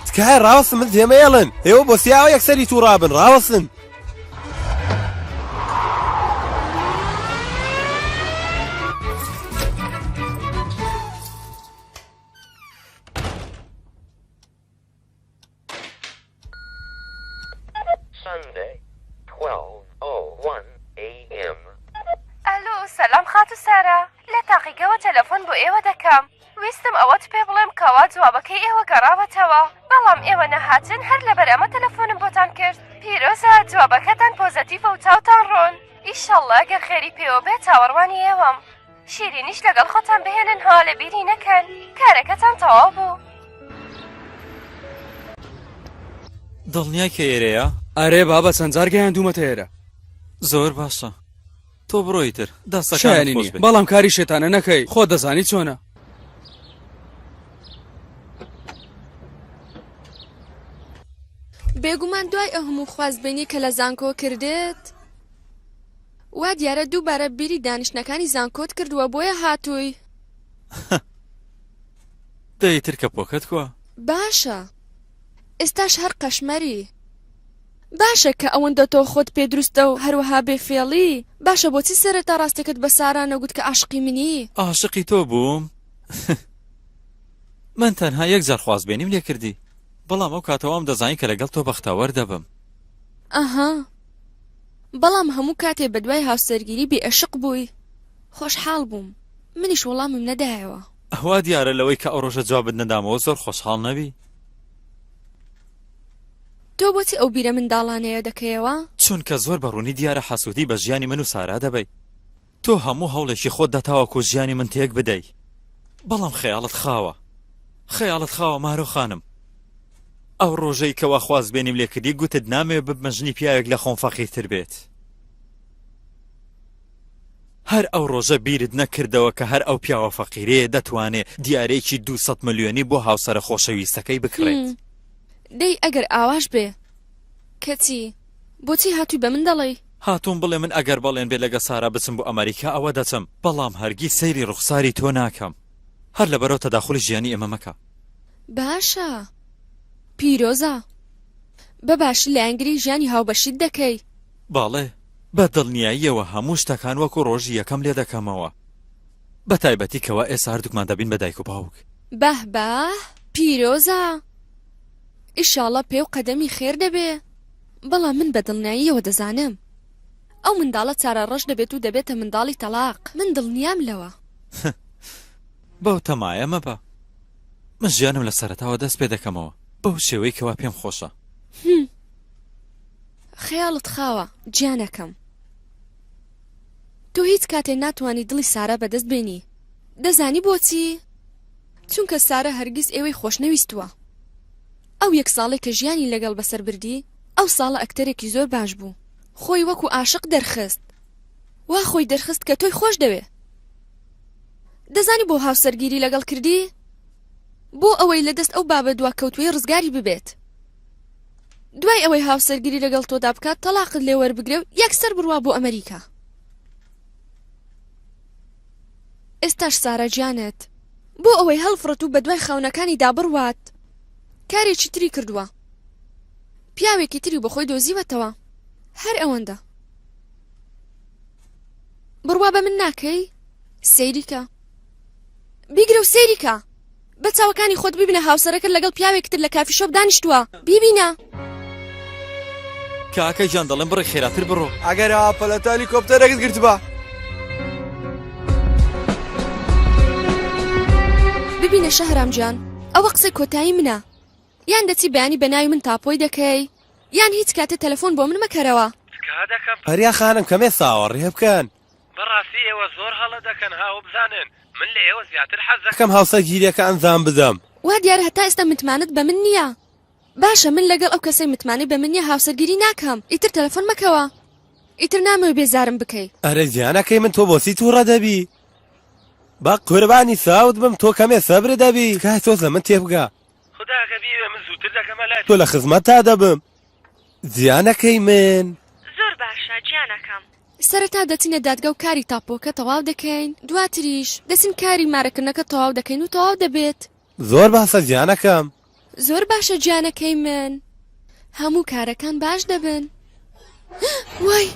تکایە ڕاوەستن من جێمەیەڵن ئێوە بۆ سیاوە یەکسەری تووڕابن ڕاوەستن. ئەلۆ سەلام خاتوو سارا لە تاقیگەوە تەلەفۆن بۆ ئێوە دەکەم ویستم ئەوەت پێ بڵێم کەوا جوابەکەی ئێوە گەڕاوەتەوە بەڵام ئێوە نەهاتن هەر لەبەر ئەمە تەلەفۆنم بۆتان کرد پیرۆزە جوابەکەتان پۆزەتیڤە و چاوتان ڕوون ئیشەڵڵا گەر خێری پێوە بێت چاوەڕوانی ئێوەم شیرینیش لەگەڵ خۆتان بهێنن ها لەبیری نەکەن کارەکەتان تەواو بوو. دڵنیای کە ئێرەیە؟ ئەرێ بابە چەند جار گەیاندوومەتە ئێرە. زۆر باشە تۆ بڕۆ ئیتر دەستەکانت شایەنی خۆش نییە بێ. بەڵام کاری شێتانە نەکەی خۆت دەزانی چۆنە. بێگومان دوای ئەو هەموو خوازبێنیە کە لە زانکۆ کردت وا دیارە دووبارە بیری دانیشتنەکانی زانکۆت کردووە بۆیە هاتووی. دە ئیتر کەپۆکەت کوا؟ باشە ئێستاش هەر قەشمەری. باشە کە ئەوەندە تۆ خۆت پێ دروستە و هەروەها بێ فێڵی، باشە بۆچی سەرەتا ڕاستەکەت بە سارا نەگوت کە عاشقی منی؟ عاشقی تۆ بووم؟ من تەنها یەک جار خوازبێنیم لێ کردی، بەڵام ئەو کاتە وام دەزانی کە لەگەڵ تۆ بەختەوەر دەبم. ئەها. بەڵام هەموو کاتێ بەدوای هاوسەرگیری بێ ئەشق بووی خۆشحاڵ بووم منیش وەڵامم نەدایەوە. وا دیارە لەوەی کە ئەو ڕۆژە جوابت نەدامەوە زۆر خۆشحاڵ نەبی. تۆ بۆچی ئەو بیرە منداڵانەیە دەکەیەوە؟ چونکە زۆر بە ڕوونی دیارە حەسوودی بە ژیانی من و سارا دەبەی. تۆ هەموو هەوڵێکی خۆت دا تاوەکو ژیانی من تێک بدەی. بەڵام خەیاڵت خاوە. خەیاڵت خاوە مارۆ خانم. ئەو ڕۆژەی کەوا خوازبێنیم لێ کردی گوتت نامەوێ ببمە ژنی پیاوێک لە خۆم فەقیرتر بێت. هەر ئەو ڕۆژە بیرت نەکردەوە کە هەر ئەو پیاوە فەقیرەیە دەتوانێ دیارێکی 200 ملیۆنی بۆ هاوسەرە خۆشەویستەکەی بکڕێت. دەی ئەگەر ئاواش بێ کەچی بۆچی هاتووی بە من دەڵێی؟ هاتووم بڵێ من ئەگەر بەڵێن بێ لەگە سارا بچم بۆ ئەمەریکا ئەوە دەچم بەڵام هەرگیز سەیری ڕوخساری تۆ ناکەم هەر لەبەرەوە تەداخولی ژیانی ئێمە مەکە. باشە پیرۆزە بە باشی لایەنگری ژیانی هاوبەشیت دەکەی. بەڵێ بە دڵنیاییەوە هەموو شتەکان وەکو ڕۆژی یەکەم لێ دەکەمەوە بە تایبەتی کەوا ئێستا هەردووکمان دەبین بە دایک و باوک. بەه بەه پیرۆزە ئیشاڵە پێ و قەدەمی خێر دەبێ بەڵام من بە دڵنیاییەوە دەزانم ئەو منداڵە چارە ڕەش دەبێت و دەبێتە منداڵی تەڵاق من دڵنیام لەوە. بەو تەمایە مەبە من ژیانم لە سەرەتاوە دەست پێ دەکەمەوە بەو شێوەی کەوا پێم خۆشە. هم خەیاڵت خاوە گیانەکەم تۆ هیچ کاتێ ناتوانی دڵی سارا بەدەست بێنی دەزانی بۆچی؟ چونکە سارا هەرگیز ئێوەی خۆشنەویستووە ئەو یەک ساڵەی کە ژیانی لەگەڵ بەسەر بردی ئەو ساڵە ئەکتەرێکی زۆر باش بوو خۆی وەکو ئاشق دەرخست وا خۆی دەرخست کە تۆی خۆش دەوێ دەزانی بۆ هاوسەرگیری لەگەڵ کردی؟ بۆ ئەوەی لە دەست ئەو بابە دواکەوتووەی ڕزگاری ببێت. دوای ئەوەی هاوسەرگیری لەگەڵ تۆدا بکات تەڵاقت لێ وەربگرێ و یەکسەر بڕوا بۆ ئەمریکا. ئێستاش سارا گیانت بۆ ئەوەی هەڵفڕێت و بەدوای خەونەکانیدا بڕوات کارێکی تری کردووە. پیاوێکی تری بۆ خۆی دۆزیوەتەوە. هەر ئەوەندە. بڕوا بە من ناکەی؟ سەیری کە. بیگرە و سەیری کە. بە چاوەکانی خۆت ببینە هاوسەرەکەت لەگەڵ پیاوێکی تر لە کافی شۆپ دانیشتووە. بیبینە. کاکە گیان دەڵێم بڕێک خێراتر بڕۆ. ئەگەر ئاوا پەلەتە هەلیکۆپتەرێکت گرتبا. ببینە شەهرام گیان ئەوە قسەی کۆتایی منە یان دەچی بەیانی بە ناوی من تاپۆی دەکەی یان هیچ کاتێ تەلەفۆن بۆ من مەکەرەوە. تکا دەکەم پەریا خانم کەمێ ساوەڕێ بکەن. بەڕاستی ئێوە زۆر هەڵە دەکەن ها وبزانن من لە ئێوە زیاتر حەز دەکەم هاوسەرگیریەکە ئەنجام بدەم. وا دیارە هەتا ئێستا متمانەت بە من نییە. باشە من لەگەڵ ئەو کەسەی متمانەی بە من نییە هاوسەرگیری ناکەم ئیتر تەلەفۆن مەکەوە ئیتر نامەوێ بێزارم بکەی. ئەرێ گیانەکەی من تۆ بۆچی توڕە دەبی بە قوربانی چاوت بم تۆ کەمێ سەبرت دەبی تکایە تۆز لە من تێبگە خودا گەر بیەوێ من زووتر دەگەمە لای تۆ لە خزمەتتا دەبم گیانەکەی من. زۆر باشە گیانەکەم. سەرەتا دەچینە دادگا و کاری تاپۆکە تەواو دەکەین دواتریش دەچین کاری مارەکردنەکە تەواو دەکەین و تەواو دەبێت. زۆر باسە گیانەکەم. زۆر باشە گیانەکەی من هەموو کارەکان باش دەبن وای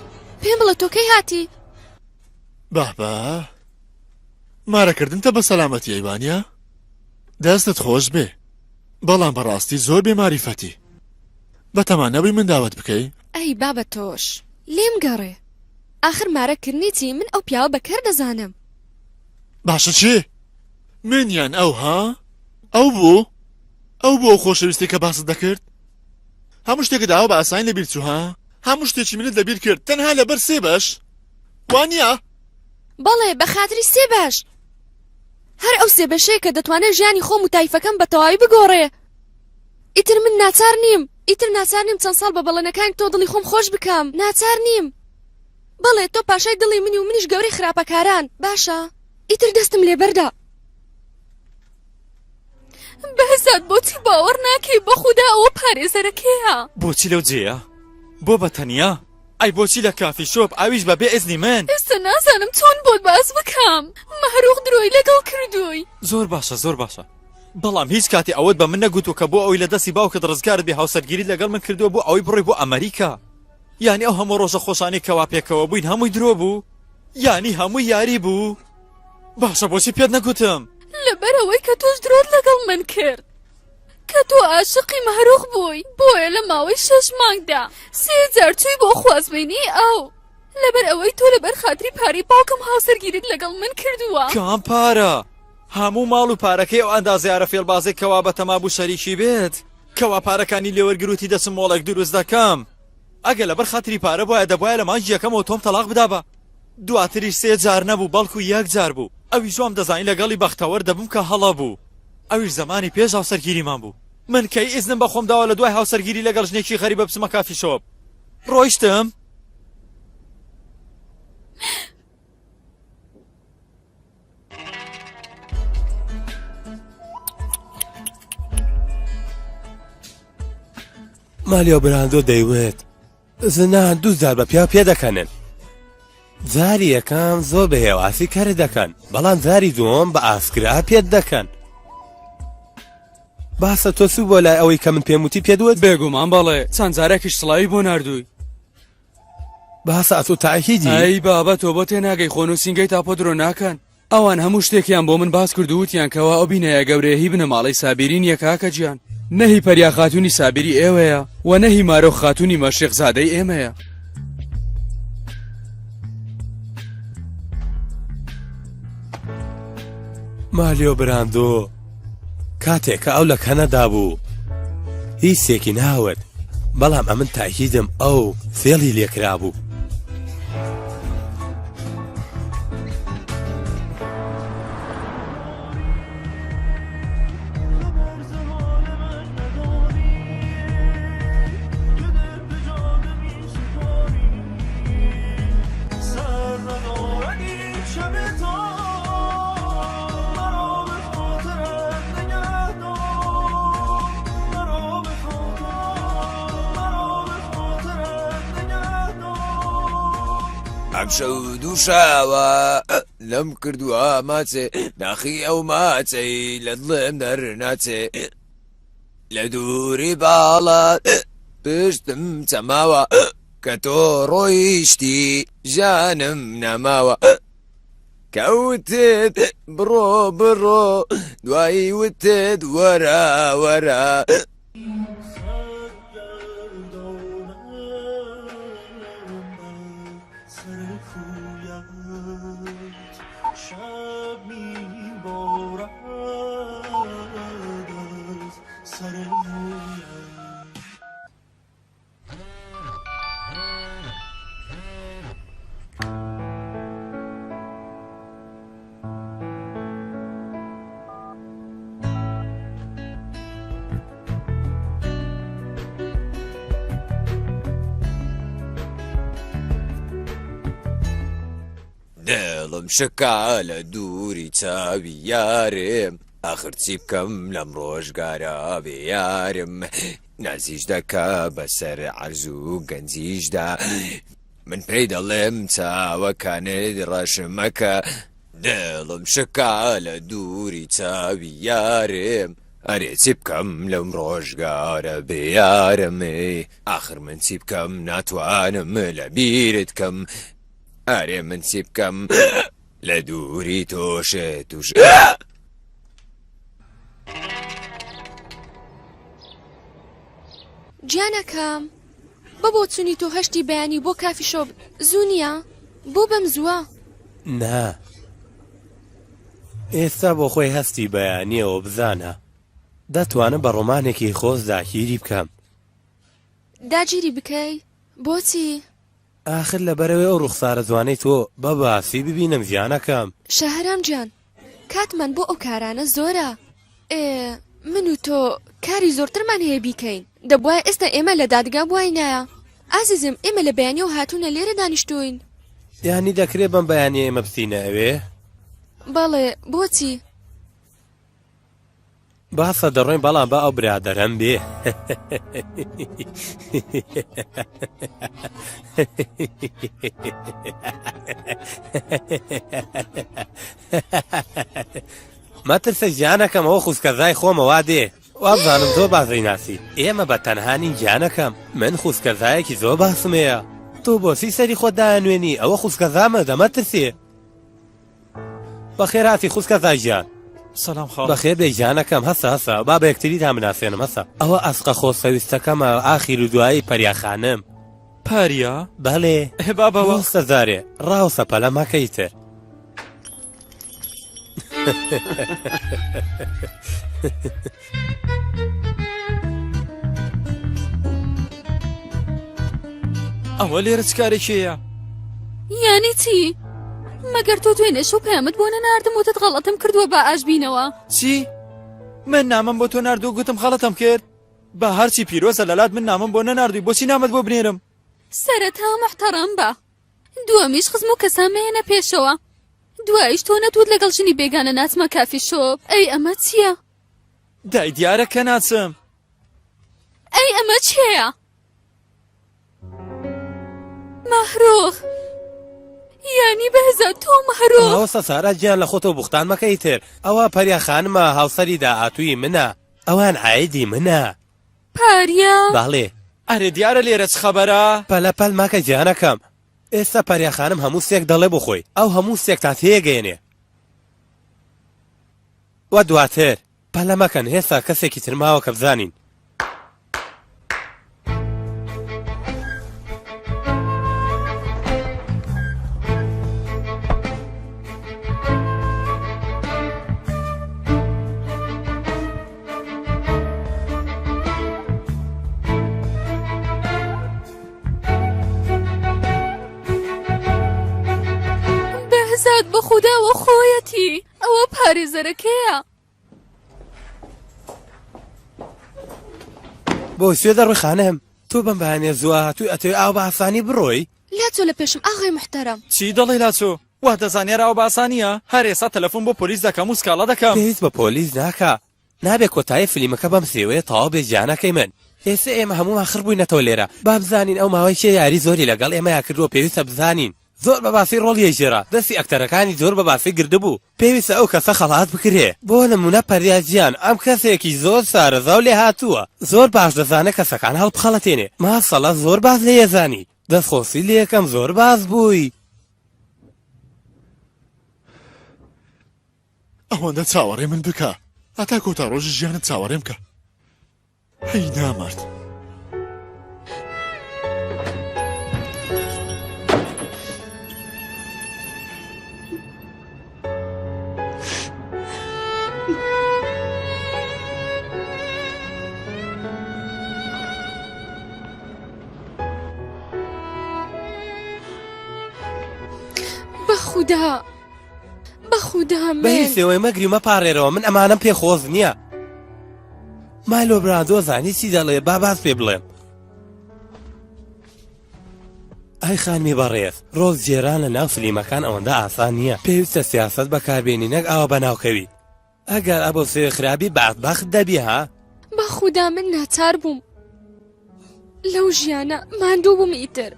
پێم بڵێ تۆ کەی هاتی؟ بابە مارەکردنتە بە سەلامەتی ئەی وانە؟ دەستت خۆش بێ بەڵام بەڕاستی زۆر بێ ماریفەتی بەتەما نەبووی من داوەت بکەی؟ ئەی بابە تۆش لێم گەڕێ ئاخر مارە کردنی چی من ئەو پیاوە بە کەر دەزانم. باشە چی؟ من یان ئەو ها؟ ئەو بوو؟ ئەو بوو ئەو خۆشەویستی کە باست دەکرد؟ هەموو شتێکت ئاوا بە ئاسانی لەبیر چوو ها؟ هەموو شتێکی منت لەبیر کرد تەنها لەبەر سێ بەش؟ وا نییە؟ بەڵێ بە خاتری سێ بەش هەر ئەو سێ بەشەیە کە دەتوانێت ژیانی خۆم و تایفەکەم بە تەواوی بگۆڕێ ئیتر من ناچار نیم ئیتر ناچار نیم چەند ساڵ بە بەڵێنەکانی تۆ دڵی خۆم خۆش بکەم ناچار نیم بەڵێ تۆ پاشای دڵی منی و منیش گەورەی خراپەکاران باشە ئیتر دەستم لێ بەردە. بەهزاد بۆچی باوەڕ ناکەی بە خودا ئەوە پارێزەرەکەیە. بۆچی لەو جێیە؟ بۆ بە تەنیا؟ ئەی بۆچی لە کافی شۆپ ئەویش بە بێ ئیزنی من؟ ئێستا نازانم چۆن بۆت باس بکەم مەهروخ درۆی لەگەڵ کردووی. زۆر باشە زۆر باشە بەڵام هیچ کاتێ ئەوەت بە من نەگوتووە کە بۆ ئەوەی لە دەستی باوکت ڕزگارت بێ هاوسەرگیریت لەگەڵ من کردووە بۆ ئەوەی بڕۆی بۆ ئەمەریکا یانی ئەو هەموو ڕۆژە خۆشانەی کەوا پێکەوە بووین هەمووی درۆ بوو؟ یانی هەمووی یاری بوو؟ باشە بۆچی پێت نەگوتم؟ لەبەر ئەوەی کە تۆش درۆت لەگەڵ من کرد کە تۆ عاشقی مەهروخ بووی بۆیە لە ماوەی شەش مانگدا سێ جار چووی بۆ خوازبێنی ئەو لەبەر ئەوەی تۆ لەبەر خاتری پارەی باوکم هاوسەرگیریت لەگەڵ من کردووە. کام پارە؟ هەموو ماڵ و پارەکەی ئەو ئەندازیارە فێڵبازەی کەوا بەتەما بوو شەریکی بێت کەوا پارەکانی لێوەرگروتی دەچم مۆڵێک دروست دەکەم ئەگەر لەبەر خاتری پارە بوایە دەبوایە لە مانگی یەکەمەوە تۆم تەڵاق بدابا دواتریش سێ جار نەبوو بەڵکو یەک جار بوو ئەویش وام دەزانی لەگەڵی بەختەوەر دەبم کە هەڵە بوو ئەویش زەمانی پێش هاوسەرگیریمان بوو من کەی ئیزنم بە خۆم داوە لە دوای هاوسەرگیری لەگەڵ ژنێکی غەریبە بچمە کافی شۆپ ڕۆیشتم مالیۆ براندۆ دەیوت ژنان دوو جار بە پیاو پێدەکەنن جاری یەکەم زۆر بە هێواسی کەرت دەکەن بەڵام جاری دووەم بە ئاسکرا پێت دەکەن باسە تۆ سوو بۆ لای ئەوەی کە من پێم وتی پێت وت بێگومان بەڵێ چەند جارێکیش سڵاوی بۆ ناردووی باسە ئەتۆ تاکیدی ئەی بابە تۆ بۆ تێناگەی خۆ نووسینگەی تاپۆ درۆ ناکەن ئەوان هەموو شتێکیان بۆ من باس کرد و وتیان کەوا ئەو بینایە گەورەیە هی بنەماڵەی سابیری نییە کاکە گیان، نە هی پەریا خاتوونی سابیری ئێوەیە و نە هی مارۆخ خاتوونی مەشریق زادەی ئێمەیە. مالیۆ براندۆ کاتێک کە ئەو لە کەنەدا بوو هیچێکی ناوت بەڵام ئەمن تاکیدم ئەو فێڵی لێکرابوو. ئەمشەو دووشاوە لەم کردووە ماچێ ناخی ئەو ماچەی لە دڵم دەرناچێ لە دووری باڵا پشتم چەماوە کە تۆ ڕۆیشتی ژانم نەماوە کەوتت بڕۆ بڕۆ دوایی وتت وەرە وەرە. دڵم شکا لە دووری چاوی یارم ئاخر چی بکەم لەم ڕۆژگارە بێ یارم نازیش دەکا بەسەر عەرز و گەنجیشدا من پێی دەڵێم چاوەکانت ڕەش مەکە دڵم شکا لە دووری چاوی یارم ئەرێ چی بکەم لەم ڕۆژگارە بێ یارم ئاخر من چی بکەم ناتوانم لە بیرت کەم ئەرێ من چی بکەم لە دووری تۆ شێت و گیانەکەم بە بۆچونی تۆ هەشتی بەیانی بۆ کافی شۆپ زوو نییە؟ بۆ بەم زووە؟ نا ئێستا بۆ خۆی هەستی بەیانیەوە بزانە دەتوانم بە ڕۆمانێکی خۆش داگیری بکەم. داگیری بکەی؟ بۆچی؟ ئاخر لەبەرئەوەی ئەو ڕوخسارە جوانەی تۆ بە باسی ببینم گیانەکەم. شەهرام گیان کاتمان بۆ ئەو کارانە زۆرە ئێ من و تۆ کاری زۆرترمان هەیە بیکەین دەبوایە ئێستا ئێمە لە دادگا بواینایە ئازیزم ئێمە لە بەیانیەوە هاتوونە لێرە دانیشتووین. یانی دەکرێ بەم بەیانیە ئێمە بچینە ئەوێ؟ بەڵێ بۆچی؟ باسە دەڕۆین بەڵام با ئەو برادەرەم بێ. مەترسە گیانەکەم ئەوە خوسکەزای خۆمە وا دێ وابزانم زۆر باش دەیناسی ئێمە بە تەنها نین گیانەکەم من خوسکەزایەکی زۆر باسم هەیە تۆ بۆچی سەری خۆت دایەنوێنی ئەوە خوسکەزامە دەمەترسێ بەخێرهاتی خوسکە زای گیان. سەلام خاڵە. بەخێر بێی گیانەکەم هەسە هەسە با بە یەکتریتان بناسێنم هەسە ئەوە ئەسقە خۆشەویستەکەمە ئاخیر و دوایی پەریا خانم. پاریا؟ بەلێ. ئێ بابە وە. وەستە جارێ ڕاوسە پەلە مەکە ئیتر. ئەوە لێرە چ کارێکیەیە؟ یانی چی؟ مەگەر تۆ دوێنێ شەو پەیامت بۆ نەناردم وتت غەڵەتم کردووە با ئاش بینەوە چی؟ من نامەم بۆ تۆ نارد و گوتم غەڵەتم کرد با هەرچی پیرۆزە لەلات من نامەم بۆ نەناردووی بۆچی نامەت بۆ بنێرم؟ سەرەتا موحتەڕەم بە دووەمیش خزم و کەسان مەیەنە پێشەوە دواییش تۆ نەتوت لەگەڵ ژنی بێگانە ناچمە کافی شۆپ ئەی ئەمە چییە؟ دای دیارە کە ناچم. ئەی ئەمە چێیە؟ مەهرۆخ یانی بەهزاد تۆ مەهرۆخ. مامۆستا سارا گیان لە خۆتەوە بوختان مەکە ئیتر ئەوە پەریا خانمە هاوسەری داهاتووی منە ئەوان عایدی منە. پاریا. بەڵێ. ئەرێ دیارە لێرە چ خەبەرە؟ پەلە پەل مەکە گیانەکەم ئێستا پەریا خانم هەموو شتێک دەڵێ بۆ خۆی ئەو هەموو شتێکتان تێگەیەنێ وە دواتر. پەلە مەکەن هێستا کەسێکی تر ماوە کە بزانین. بەهزاد بە خوداوە خۆیەتی ئەوە پارێزەرەکەیە. بۆ کوێ دەڕۆی خانم؟ تۆ بەم بەیانیە زووە هاتووی ئەتەوێ ئاوا بە ئاسانی بڕۆی؟ لاچۆ لە پێشم ئاغای موحتەرەم. چی دەڵێی لاچۆ؟ وا دەزانی هەر ئاوا بە ئاسانییە؟ هەر ئێستا تەلەفۆن بۆ پۆلیس دەکەم و سکاڵا دەکەم. پێویست بە پۆلیس ناکا. نابێ کۆتایی فلیمەکە بەم سێوەیە تەواو بێ گیانەکەی من. ئێستا ئێمە هەموومان خڕ بووینەتەوە لێرە. با بزانین ئەو ماوەی کێ یاری زۆری لەگەڵ ئێمەیا کردووە پێویستە بزانین. زۆر بە باسی ڕۆڵی ئەیگێڕا، دەستی ئەکتەرەکانی زۆر بە باسی گردبوو، پێویستە ئەو کەسە خەڵات بکرێ، بۆ نموونە پەریا گیان، ئەم کەسێکی زۆر شارەزا و لێهاتووە، زۆر باش دەزانێ کەسەکان هەڵبخەڵەتێنێ، ماسەڵا زۆر باس لێی ئەزانی، دەستخۆشی لێکەم زۆر باس بووی. ئەوەندە چاوەڕێ من بکە هەتا کۆتا ڕۆژی ژیانت چاوەڕێم کە. هەی نامەرد. بەخودا بەخودا بە هیچ شێوەیە مەگری و مەپاڕێرەوە من ئەمانەم پێ خۆش نییە. مایلۆ براندۆ زانی چی دەڵێ با باس پێ بڵێم. ئای خانمی بەڕێز، ڕۆڵ گێران لە ناو فلیمەکان ئەوەندە ئاسان نییە، پێویستە سیاسەت بەکاربێنی نەک ئاوا بەناوکەوی. ئەگەر ئەبۆ سێوی خرابی بەدبەخت دەبی ها. بەخودا من ناچار بووم لەو ژیانە ماندوو بووم ئیتر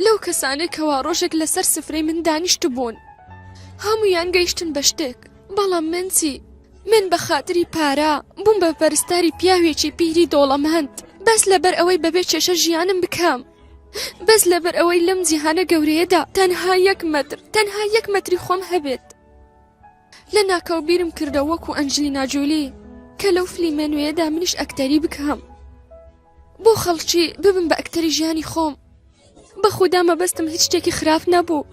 لەو کەسانەی کەوا ڕۆژێک لەسەر سفرەی من دانیشتبوون هەموویان گەیشتن بە شتێک بەڵام من چی من بە خاتری پارە بووم بە پەرستاری پیاوێکی پیری دەوڵەمەند بەس لەبەر ئەوەی بەبێ کێشە ژیانم بکەم بەس لەبەر ئەوەی لەم جیهانە گەورەیەدا تەنها یەک مەتر تەنها یەک مەتری خۆم هەبێت لە ناکاو بیرم کردەوە وەکو ئەنجلینا جۆلی کە لەو فلیمە نوێیەدا منیش ئەکتەری بکەم بۆ خەڵکی ببم بە ئەکتەری ژیانی خۆم بە خودا مەبەستم هیچ شتێکی خراپ نەبوو.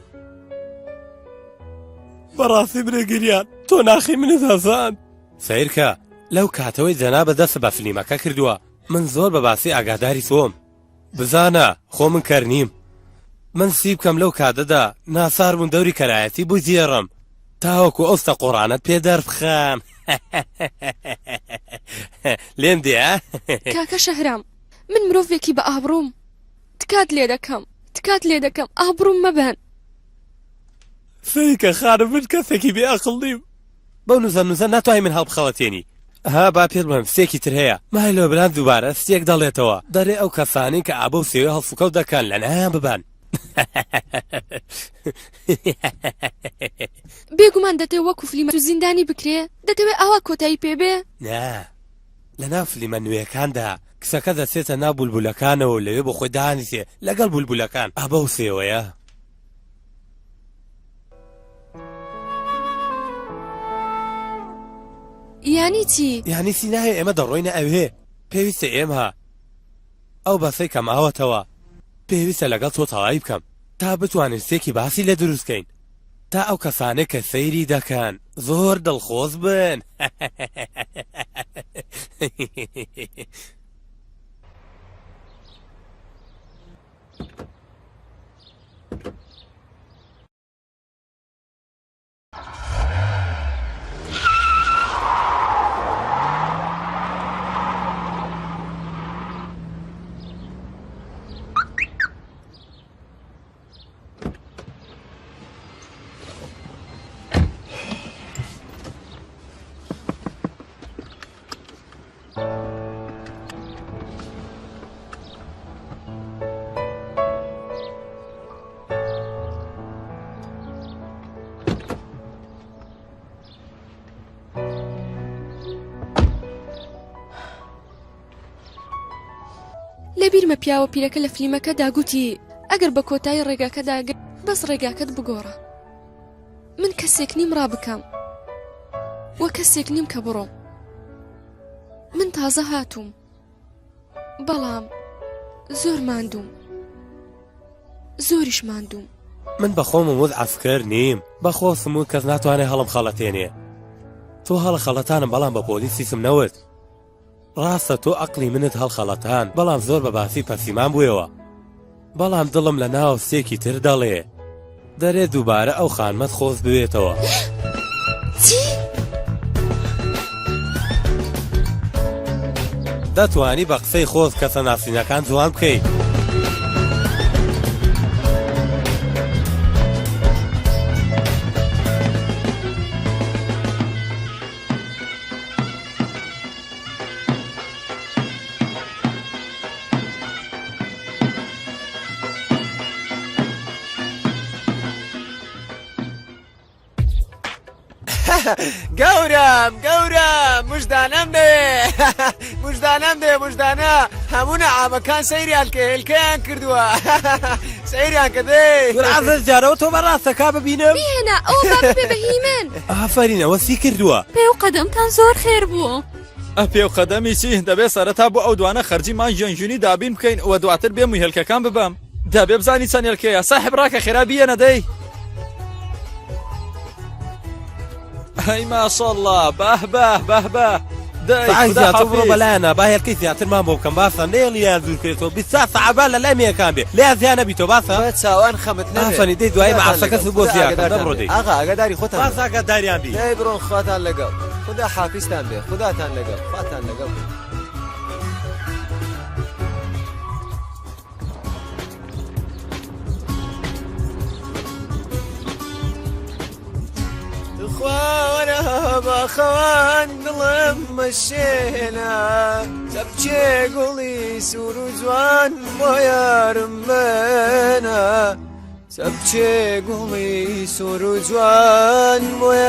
بەڕاستی برێ گریان تۆ ناخی منت هەزاند. سەیرکە لەو کاتەوەی جەنابت دەست بە فلیمەکە کردووە من زۆر بە باسی ئاگاداری تۆم. بزانە خۆ من کەر نیم. من سی بکەم لەو کاتەدا ناچار بووم دەوری کەرایەتی بگێڕم تاوەکو ئەو ستە قۆڕانەت پێ دەربخەم. لێم دێ ها؟ کاکە شەهرام من مرۆڤێکی بە ئابڕووم تکات لێ دەکەم تکات لێ دەکەم ئابڕووم مەبەن. سەیرکە خانم من کەسێکی بێ ئەقڵ نیم. بەو نوزە نوزە ناتوانی من هەڵبخەڵەتێنی. ها با پێت بڵێم ستێکی تر هەیە مایلۆ برام دووبارە ستێک دەڵێتەوە دەرێ ئەو کەسانەی کە ئابە و سێوێ هەڵسوکەوت دەکەن لەنایان ببەن. بێگومان دەتەوێ وەکو فلیمە زیندانی بکرێ؟ دەتەوێ ئاوا کۆتایی پێ بێ؟ نا لەناو فلیمە نوێیەکاندا کچەکە دەچێتە ناو بولبولەکانەوە و لەوێ بۆ خۆی دانیشێ لەگەڵ بولبولەکان ئا بەو سێوەیە. یانی چی؟ یانی چی نایە ئێمە دەڕۆینە ئەوێ پێویستە ئێمە ئەو بەسەی کە ماوەتەوە پێویستە لەگەڵ تۆ تەواوی بکەم تا بتوانین سێکی باسی لێ دروست کەین تا ئەو کەسانەی کە سەیری دەکەن زۆر دڵخۆش بن. لەبیرمە پیاوە پیرەکە لە فلیمەکەدا گوتی ئەگەر بە کۆتایی ڕێگاکەدا بەس ڕێگاکەت بگۆڕە من کەسێک نیم ڕابکەم وە کەسێک نیم کە بڕۆم من تازە هاتووم بەڵام زۆر ماندووم زۆریش ماندووم. من بە خۆمم وت عەسکەر نیم بە خۆسم وت کەس ناتوانێ هەڵم خەڵەتێنێ تۆ هەڵە خەڵەتانم بەڵام بە پۆلیس هیچم نەوت ڕاستە تۆ ئەقڵی منت هەڵخەڵەتان بەڵام زۆر بە باسی پەسیمان بوویەوە بەڵام دڵم لە ناو سێکی تر دەڵێ دەرێ دووبارە ئەو خانمەت خۆش بوێتەوە. چی؟ دەتوانی بە قسەی خۆت کەسە ناسینەکان جوان بکەیت. گەورەم گەورەم مژدانەم دەوێ مژدانەم دەوێ مژدانە هەموو نەعامەکان سەیریان کە هێلکەیان کردووە سەیریان کە دەی عەزیز جارەوە تۆ بەڕاستەکا ببینم بهێنە ئەوە با ببێ بە هی من ئافەرین ئەوە چی کردووە پێ و قەدەمتان زۆر خێر بوو. ئە پێ و قەدەمی چی؟ دەبێ سەرەتا بۆ ئەو دوانە خەرجی مانگی ژینی دابین بکەین و دواتر بێم و هێلکەکان ببەم. دەبێ بزانی چەند هێلکەیە. ساحێب ڕاکە خێرا بیەنە دەی. ئەی ماشەڵڵا بەه بەه بەه بەه دەی سەعات خودا زیاتر بڕۆ حافیز. بەلایانە با هێلکەی زیاترمان بۆ بکەن باسە نەیەڵی لێیان دوور کرێتەوە 24 سەعات با لە لای مێیەکان بێ لێیان زیا نەبیتەوە باسە بە چاوان خەمت نەبێ ئافەرین دەی دوایی خوداتان مەعاشەکەت لەگەڵ بۆ خودا زیاکەم دە ئاگادارتان بڕۆ بێ دەی ئاغا ئاگاداری خۆتان باس بن ئاگاداریان بی دەی بڕۆن خواتان لەگەڵ خودا حافیزتان بێ خوداتان لەگەڵ خواتان لەگەڵ بێ. تخوا وەرە باخەوان دڵم مەشێنە چەپچێ گوڵی سوور و جوان بۆ یارم بێنە چەپچێ گوڵی سوور و جوان بۆ.